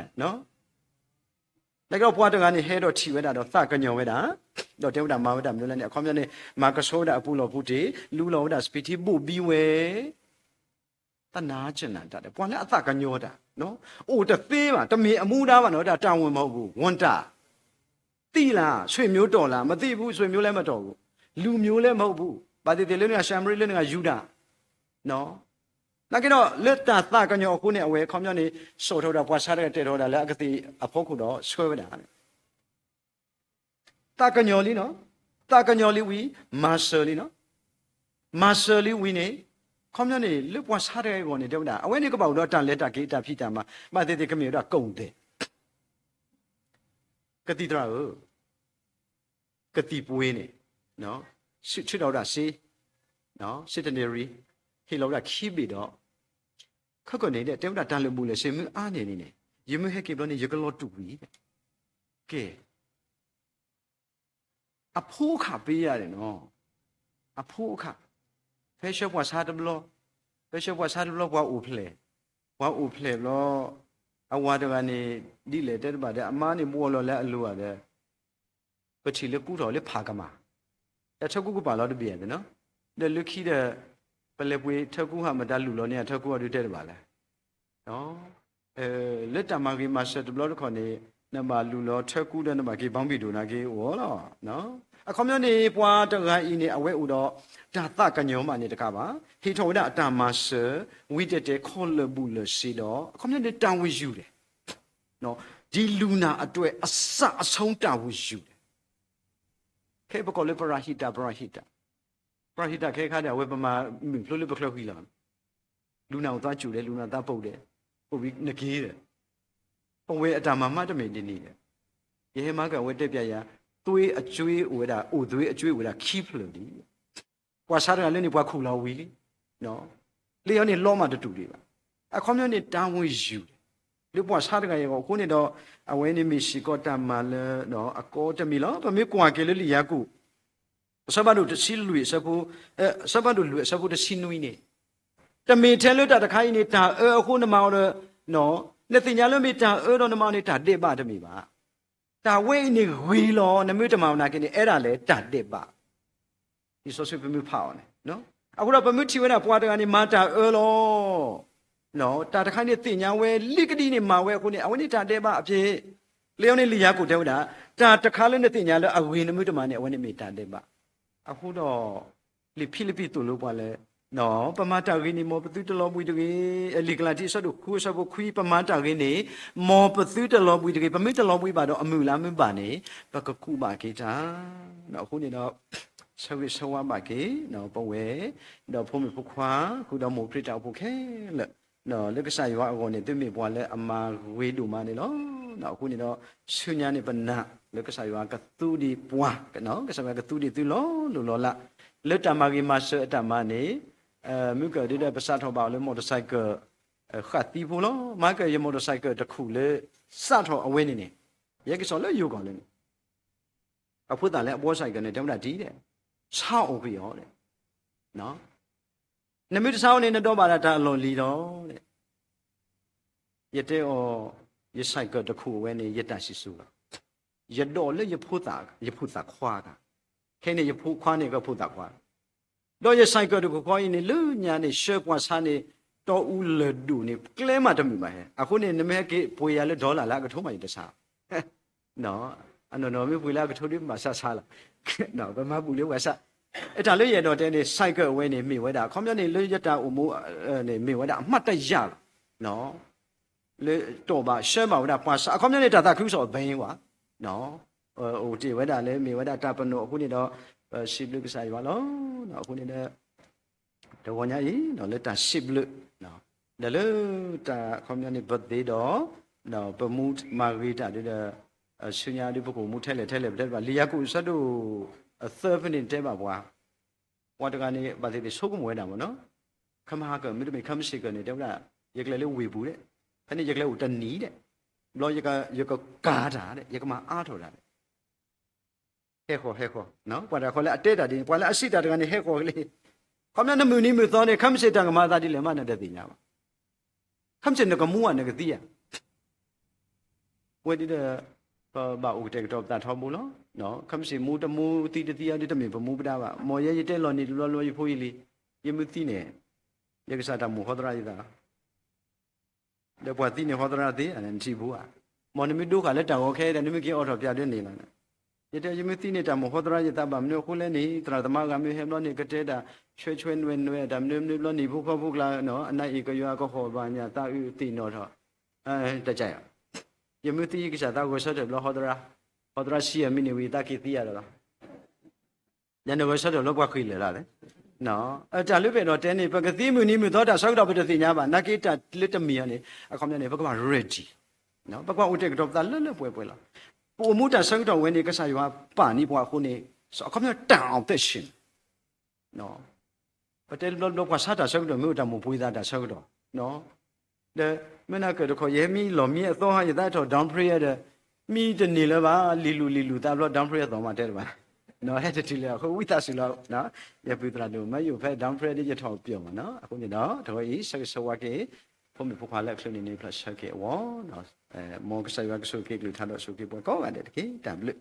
လၢကဒီးပှၤတဂၤန့ၣ် ဟဲဒီးထံၣ်ဝဲဒၣ်ဒီး သးကညီၤဝဲဒၣ်, ဒီးတဲဝဲဒၣ်မၤဝဲဒၣ်မနုၤလဲၣ်န့ၣ် အခီပညီန့ၣ် မၤကဆှီဝဲဒၣ်အပူၤလီၢ်ပူၤတ့ၢ်, လူလီၤဝဲဒၣ်စပံးထံဘိၣ်ဘံဝဲ, သနာ်က့န့ၣ်တၢ်ဒီး ပှၤလၢအသးကညီၤတၢ်, အိၣ်တသ့ဘၣ်, တမ့ၢ်အမူဒါဘၣ်နီၤ, တၢ်တာဝန်မဟုတ်ဘူး, ဝန်တာ သိလား, ဆွေမျိုးတော်လား, မသိဘူး, ဆွေမျိုးလည်းမတော်ဘူး, လူမျိုးလည်းမဟုတ်ဘူး, ဘၣ်သ့ၣ်သ့ၣ်လၢနဂၤၡၤမရံ လၢနဂၤယူဒၤ နာ်က့ဒီး လၢတၢ်သးကညီၤအဃိန့ၣ် အဝဲအခီပညီန့ၣ် စိာ်ထီၣ်ဝဲဒၣ်ပှၤဆါတဂၤ တဲာ်ထီၣ်ဝဲဒၣ်လၢအကသ့ၣ်အဖီခိၣ်ဒီးဆှၢဝဲဒၣ်, သးကညီၤလံနီၤ, သးကညီၤလံဝံၤ မၤစၢၤလံနီၤ, မၤစၢၤလံဝံၤန့ၣ် အခီပညီန့ၣ် လၢပှၤဆါတဂၤအဂီၢ်န့ၣ် တဲဝဲဒၣ် အဝဲန့ၣ်ကဘၣ်အိၣ်ဒီးတၢ်လဲၤတၢ်က့ၤတၢ်ဖံးတၢ်မၤ, ဘၣ်သ့ၣ်သ့ၣ်ကမ့ၢ်ဝဲဒၣ်ကိၣ်သဲး ကသံၣ်သရၣ်ဧၢ ကသံၣ်ပှ့ၤန့ၣ် ဆူၣ်ထံထီၣ်ဝဲဒၣ်စ့, စ့တနံၤရံ, ဟ့ၣ်လီၤဝဲဒၣ်ခံဘ့ၣ်ဒီး ခဲကနံၣ်န့ၣ် တဲဝဲဒၣ်တၢ်လၢာ်ဘူၣ်လၢာ်စ့မ့ၢ်အါန့ၢ်န့ၣ်န့ၣ် ယမ့ၢ်ဟဲက့ၤဘျီန့ၣ် ယကလီၤတူာ်ဝံၤ, ကဲ အဖိအခၣ်ပ့ယါဒဲးနီၤ, အဖိအခၣ်, ဖဲဆှၢပှၤဆါတဘျီ, ဖဲဆှၢပှၤဆါတဘျီ ပှၤအိၣ်ဖျဲၣ်, ပှၤအိၣ်ဖျဲၣ်ဘျီ, အဝၤတဂၤန့ၣ် ဒ်လဲၣ်တဲတဘၣ်ဒီး အမါန့ၣ်ဘှီလီၤလၢအလိၤဧါဒီး ပထံၣ်လၢကူထီၣ်လၢဖးကမၣ်, ဒီးထၢကူကပာ်လီၤတဘ့ၣ်ဧါန့ၣ်နီၤ, ဒီးလၢခံဒီး ပလဲၤပှ့ၤထၢကူဟးမတၤလူၢ်လီၤန့ၢ်အထၢကူအီၤဒုးတဲတဘၣ်လဲၣ် လၢတၢ်မၤဂ့ၤမၤစၢၤတဘျီတခီၣ်န့ၣ် နဘၣ်လူၢ်လီၤထၢကူဒီးနဘၣ်က့ၤဘီဘံၣ်ဒိၣ် နာ်က့အိၣ်လီၤ. အခီပညီန့ၣ် ပှၤတဂၤအံၤန့ၣ် အဝဲအိၣ်ဒီး တၢ်သးကညီၤမးန့ၣ်တကးဘၣ်, ဟ့ၣ်ထီၣ်ဝဲဒၣ်အတၢ်မၤစၢၤ ဝံၤတဲာ်တဲာ်ခီလၢာ်ဘူၣ်လၢာ်စ့ဒီး အခီပညီန့ၣ် တာဝန်ယူတယ်, ဒီလူနာအတွက် အစအဆုံး တာဝန်ယူတယ်. ခဲအံၤပကိးလၢ ပရဟိတ, ပရဟိတ, ပရဟိတခဲခါဒီး အဝဲပမၤမုာ်ဖျိလၢပချၢဃံလၤ လူနာကိုသွားကြိုတယ်, လူနာကိုသွားပုတ်တယ်, ပုတ်ပြီးနက့ၤဒီး ပဝဲအတၢ်မၤမးတမ့ၢ်ဒ်န့ၣ်ဒီး ယဟဲမၤက့ၤအဝဲတဲပျးယၤ သွေးအကြွေးအိၣ်ဝဲဒၣ်, အိၣ်သွေးအကြွေးအိၣ်ဝဲဒၣ်ခံဖျၢၣ်လံ, ပှၤဆါတဂၤလၢန့ၣ် ပှၤခူၣ်လီၤဝံၤလံ, လၢအံၤန့ၣ်လီၤမၢ်တတူၢ်ဒံးဘၣ်. အခီပညီန့ၣ် တာဝန်ယူတယ်, လၢပှၤဆါတဂၤအံၤအဂီၢ်အဃိန့ၣ်ဒီး အဝဲန့ၣ်မ့ၢ်စ့ၢ်ကီးတၢ်မၤလၢအကီတမံၤလီၤ. ပမ့ၢ်ကွၢ်က့ၤလၢလံာ်ယၤကိာ် အဆၢဖးဒိၣ်တဆံလွံၢ်အဆၢဖိ, အဆၢဖးဒိၣ်လွံၢ် အဆၢဖိတဆံနွံန့ၣ်, တမ့ၢ်ထဲလၢတၢ်တခါအံၤန့ၣ် တၢ်အၢအဃိနမၤအီၤဒီး, နသ့ၣ်ညါလၢမ့ၢ်တၢ်အၢဒီးနမၤအီၤန့ၣ် တၢ်ဒဲးဘးတမ့ၢ်ဘၣ်. တၢ်ဝဲအံၤန့ၣ်ဂ့ၤလီၤ, နမ့ၢ်တမၤဘၣ်နာ်က့န့ၣ် အဲၣ်ဒၣ်လဲၣ် တၢ်ဒဲးဘး. လံာ်စီဆှံပမ့ၢ်ဖးအီၤန့ၣ်, အဃိဒီးပမ့ၢ်ထံၣ်ဝဲဒၣ်ပှၤတဂၤန့ၣ် မၤတၢ်အၢလီၤ. တၢ်တခါန့ၣ်သ့ၣ်ညါဝဲလံကဒံန့ၣ် မၤဝဲအဃိန့ၣ် အဝဲန့ၣ်တၢ်ဒဲးဘးအဖြစ်. လၢယိၤန့ၣ် လံာ်ယၤကိာ်တဲဝဲဒၣ်, တၢ်တခါလၢနသ့ၣ်ညါလၢအဂ့ၤ နမ့ၢ်တမၤန့ၣ် အဝဲန့ၣ်မ့ၢ်တၢ်ဒဲးဘး. အဃိဒီး လံာ်ဖံလံးပံးသိၣ်လိပှၤလၢ ပမၤတၢ်ဂ့ၤန့ၣ် မ်ပသုတလီၤဘှံးတဂ့ၤ. လံာ်ကလၤတံ အဆၢဒိၣ်ဃု အဆၢဖိခွံ, ပမၤတၢ်ဂ့ၤန့ၣ် မ်ပသုတလီၤဘှံးတဂ့ၤ. ပမ့ၢ်တလီၤဘှံးဘၣ်ဒီး အမုၢ်လၢ်မ့ၢ်ဘၣ်န့ၣ် ပကကူးဘၣ်က့ၤတၢ်. အဃိန့ၣ်ဒီး ဆၢဂ့ၤဆၢဝါဘၣ်က့ၤ ပဝဲ ဒီးဖိမုၣ်ဖိခွါ ဃုာ်ဒီးမိၢ်ပြံတၢ်အိၣ်ဖှိၣ်ခဲလၢာ် လၢကစၢ်ယွၤအဂီၢ်န့ၣ် သုမ့ၢ်ပှၤလၢအမၤဂ့ၤဒိၣ်မးန့ၣ်လီၤ. အဃိန့ၣ်ဒီး ဆူညါန့ၣ်ပနာ်လၢကစၢ်ယွၤကသူဒံးပှၤ, ကစၢ်ယွၤကသူဒံးသုလီၤလိၤလီၤလး, လၢတၢ်မၤဂ့ၤမၤစၢၤအတၢ်မၤန့ၣ်, မုၢ်ကၢၢ်ဒုဒီးပစးထီၣ်ဘၣ်အီၤလၢ motorcycle ဃၣ်သံဖိလီၤ. မၤကၢၢ်ယ motorcycle တခူၣ်လၢ စးထီၣ်အဝဲန့ၣ်န့ၣ် ယဲကစီၣ်လၢယိၤကီၢ်လၢန့ၣ် အဖိသၣ်လၢအဘှီ cycle န့ၣ် တဲဝဲဒၣ်တံၤဒီး ဆါအီၣ်ကွံာ်အီၤဒီး နမ့ၢ်တဆါအီၤန့ၣ် နဒိးဘၣ်ဒၣ်တၢ်အလီၢ်လံၤဒီး ယတဲအီၤ, ယ cycle တခူၣ်အဝဲန့ၣ် ယတၢ်စံၣ်စိၤလီၤ. ယဒိးလၢယဖိသၣ်, ယဖိသၣ်ခွါတၢ်, ခဲအံၤန့ၣ် ယဖိခွါန့ၣ် ကဖိသၣ်ခွါ, ဒီးယ cycle တခူၣ်ဃီအံၤန့ၣ် လၢညါန့ၣ် ဆှၢပှၤဆါန့ၣ် တီအူလၢၢ်ဒိၣ်န့ၣ် ကျဲမးတမုာ်ဘၣ်ဟဲ. အဃိန့ၣ် နမ့ၢ်ဟဲက့ၤပှ့ၤယၤလၢ dollar လၢအကထိမး ယတဆါ အနီၢ်နီၢ်မ့ၢ်ပှ့ၤလၢအကထိဒ်မၤဆါဆါလီၤ, ပမၤဘူၣ်လၢပှၤဆါ. အတၢ်လၢယအဲၣ်ဒိးတဲန့ၣ် cycle အဝဲန့ၣ် မ့ၢ်ဝဲဒၣ် အခီပညီန့ၣ် လၢယတၢ်အိၣ်မူန့ၣ် မ့ၢ်ဝဲဒၣ်အမှတ်တရလီၤ. လၢတီၢ်ဘၣ်ဆှၢဘၣ်ဝဲဒၣ်ပှၤဆါ အခီပညီန့ၣ် တၢ်သးခုကစီၣ်အဘဲဝဲ အိၣ်တ့ၢ်ဝဲဒၣ်လၢမ့ၢ်ဝဲဒၣ်တၢ်ပနီၣ်အဃိန့ၣ်ဒီး ပစံးဘျုးကစၢ်ယွၤလီၤ. အဃိန့ၣ်ဒီး တဂီၤညါအံၤ လၢတၢ်စံးဘျုး ဒီးလၢတၢ်အခီပညီန့ၣ် birthday ဒီး ပမူမၤဂ့ၤတၢ်ဒ်ဒီး ဆူညါဒ်ပကအိၣ်မူထဲလဲၣ်ထဲလဲၣ် ပတဲတဘၣ် လံာ်ယၤကိာ်အဆၢဒိၣ်သၢဖဲန့ၣ်တဲဘၣ်ပှၤ, ပှၤတဂၤန့ၣ် ဘၣ်သ့ၣ်သ့ၣ်ဆိကမိၣ်ဝဲဒၣ်မ့ၢ်နီၤ, ခမဟါကၢၣ် မ့တမ့ၢ် ခမစ့ၢ်ကၢၢ်န့ၣ် တဲဝဲဒၣ် ယကျဲလၢဝ့ၢ်ပူၤဒဲး, ဖဲန့ၣ်ယကျဲအိၣ်တနံၤဒဲး, ဘျီယကကၤတၢ်ဒဲး ယကမၤအါထီၣ်တၢ်ဒဲး ဟဲဃီၤဟဲဃီၤ, ပှၤတဂၤဃီလၢအတဲတၢ်ဒ်န့ၣ် ပှၤလၢအစံးတၢ်တဂၤန့ၣ် ဟဲဃီၤကလံ, ခီပညီနမုၢ်နံၤမုၢ်သီန့ၣ် ခမစ့ၢ်တၢ်ကမၤအသးဒ်လဲၣ်မး နတသ့ၣ်ညါဘၣ်, ခမစ့ၢ်နကမူဧါ နကသံဧါ, ဝဲဒ်ဒီး ပဘၣ်အိၣ်ကတဲာ်ကတီၤပသးထီဘိလီၤ, ခမစ့ၢ်မူတမူသံတသံအီၤဒ်တမ့ၢ်ပမူပဒါဘၣ်, မ်ယဲယတဲလီၤနံၤတဘျီဘျီယဖိယလံၤ, ယမ့ၢ်သံန့ၣ် ယကစၢ်တၢ်မိၣ်ဟီသရၣ်ယသး ဒီးပှၤသံန့ၣ်ဟီသရၣ်သ့ နထံၣ်ဘိဧါ, မ်နမ့ၢ်ဒိဃာ်လၢတၢ်ဂီၤခဲအံၤဒီး နမ့ၢ်က့ၤအိးထီၣ်ပၠးဒ်န့ၣ်လီၤ, ယတဲ ယမ့ၢ်သံန့ၣ် တၢ်မိၣ်ဟီသရၣ်ယသးဘၣ်မနုၤအဃိလဲၣ်န့ၣ် သရၣ်သမါဂၤမ့ၢ်ဟဲဘျီန့ၣ် ကတဲတၢ်ဆွဲဆွဲနွဲနွဲ တၢ်မနုၤမနုၤဘျီန့ၣ် ဖိဃီဖိကျါ အနၢ်အ့ၣ်ကယွၤကဟီၣ်ဘၣ်ညၣ်သးအုးသ့ၣ်နီၣ်ထီၣ်, တကးယၤ, ယမ့ၢ်သံယကစၢ်သးဂဲၤဆၢထၢၣ်ဘျီဟီသရၣ်, ဟီသရၣ်ဆံးအမံးနံးဝံၤ ယသးက့ၤသံယၤဒီးလီၤ ယနဂဲၤဆၢထၢၣ်လၢပှၤဃ့ၢ်လၢာ်လီၤ, တၢ်လၢပအဲၣ်ဒိးတဲန့ၣ် ပကသံမုၢ်နံၤမုၢ်သီတၢ်ဆၢကတီၢ်ပတသ့ၣ်ညါဘၣ်, နာ်က့တၢ်လၢတမံၤအံၤန့ၣ် အခီပညီန့ၣ် ပကဘၣ် ready, ပကဘၣ်အိၣ်တဲာ်ကတီၤပသးလၢလၢပှဲၤပှဲၤလီၤ, ပအိၣ်မူတၢ်ဆၢကတီၢ်ဝဲန့ၣ် ကစၢ်ယွၤပာ်န့ၢ်ပှၤအဃိန့ၣ် အခီပညီတၢ်အီၣ်သ့ၣ်ဆ့ၣ် ပတဲတဘျီတဘျီပှၤဆါတၢ်ဆၢကတီၢ် မ့ၢ်အိၣ်တၢ်မိၣ်ပှ့ၤသးတၢ်ဆၢကတီၢ်, ဒီးမ့ၢ်နၤကၢၣ်တခီ ယဟဲမံလီၢ်မံအသီဟါ ယသးထီၣ် down prayer ဒီး မံတန့ၢ်လၢၤဘၣ် လံၤလူၤလံၤလူၤသးဘျီ down prayer သီမးတဲတဘၣ်, ဟဲတတုၤလၢအဃိဝံသးစူၤလီၤ, ယပုၢ်သရၣ်ဒိၣ်မးယိၣ်ဖဲ down prayer ဒ်ယထီၣ်ပၠီၣ်မးနီၤ, အဃိန့ၣ်ဒီး တဂီၤအံၤ ဆၢဂ့ၤဆၢဝါက့ၤ ဖိမုၣ်ဖိခွါလၢအချုးန့ၣ်န့ၣ် ဖျါဆၢက့ၤအဂီၢ်, မ်ကစၢ်ယွၤကဆိၣ်ဂ့ၤက့ၤကလုၢ်ကထါဒီးဆိၣ်ဂ့ၤက့ၤပှၤကိးဂၤဒဲးတက့ၢ်. တၢ်ဘျုး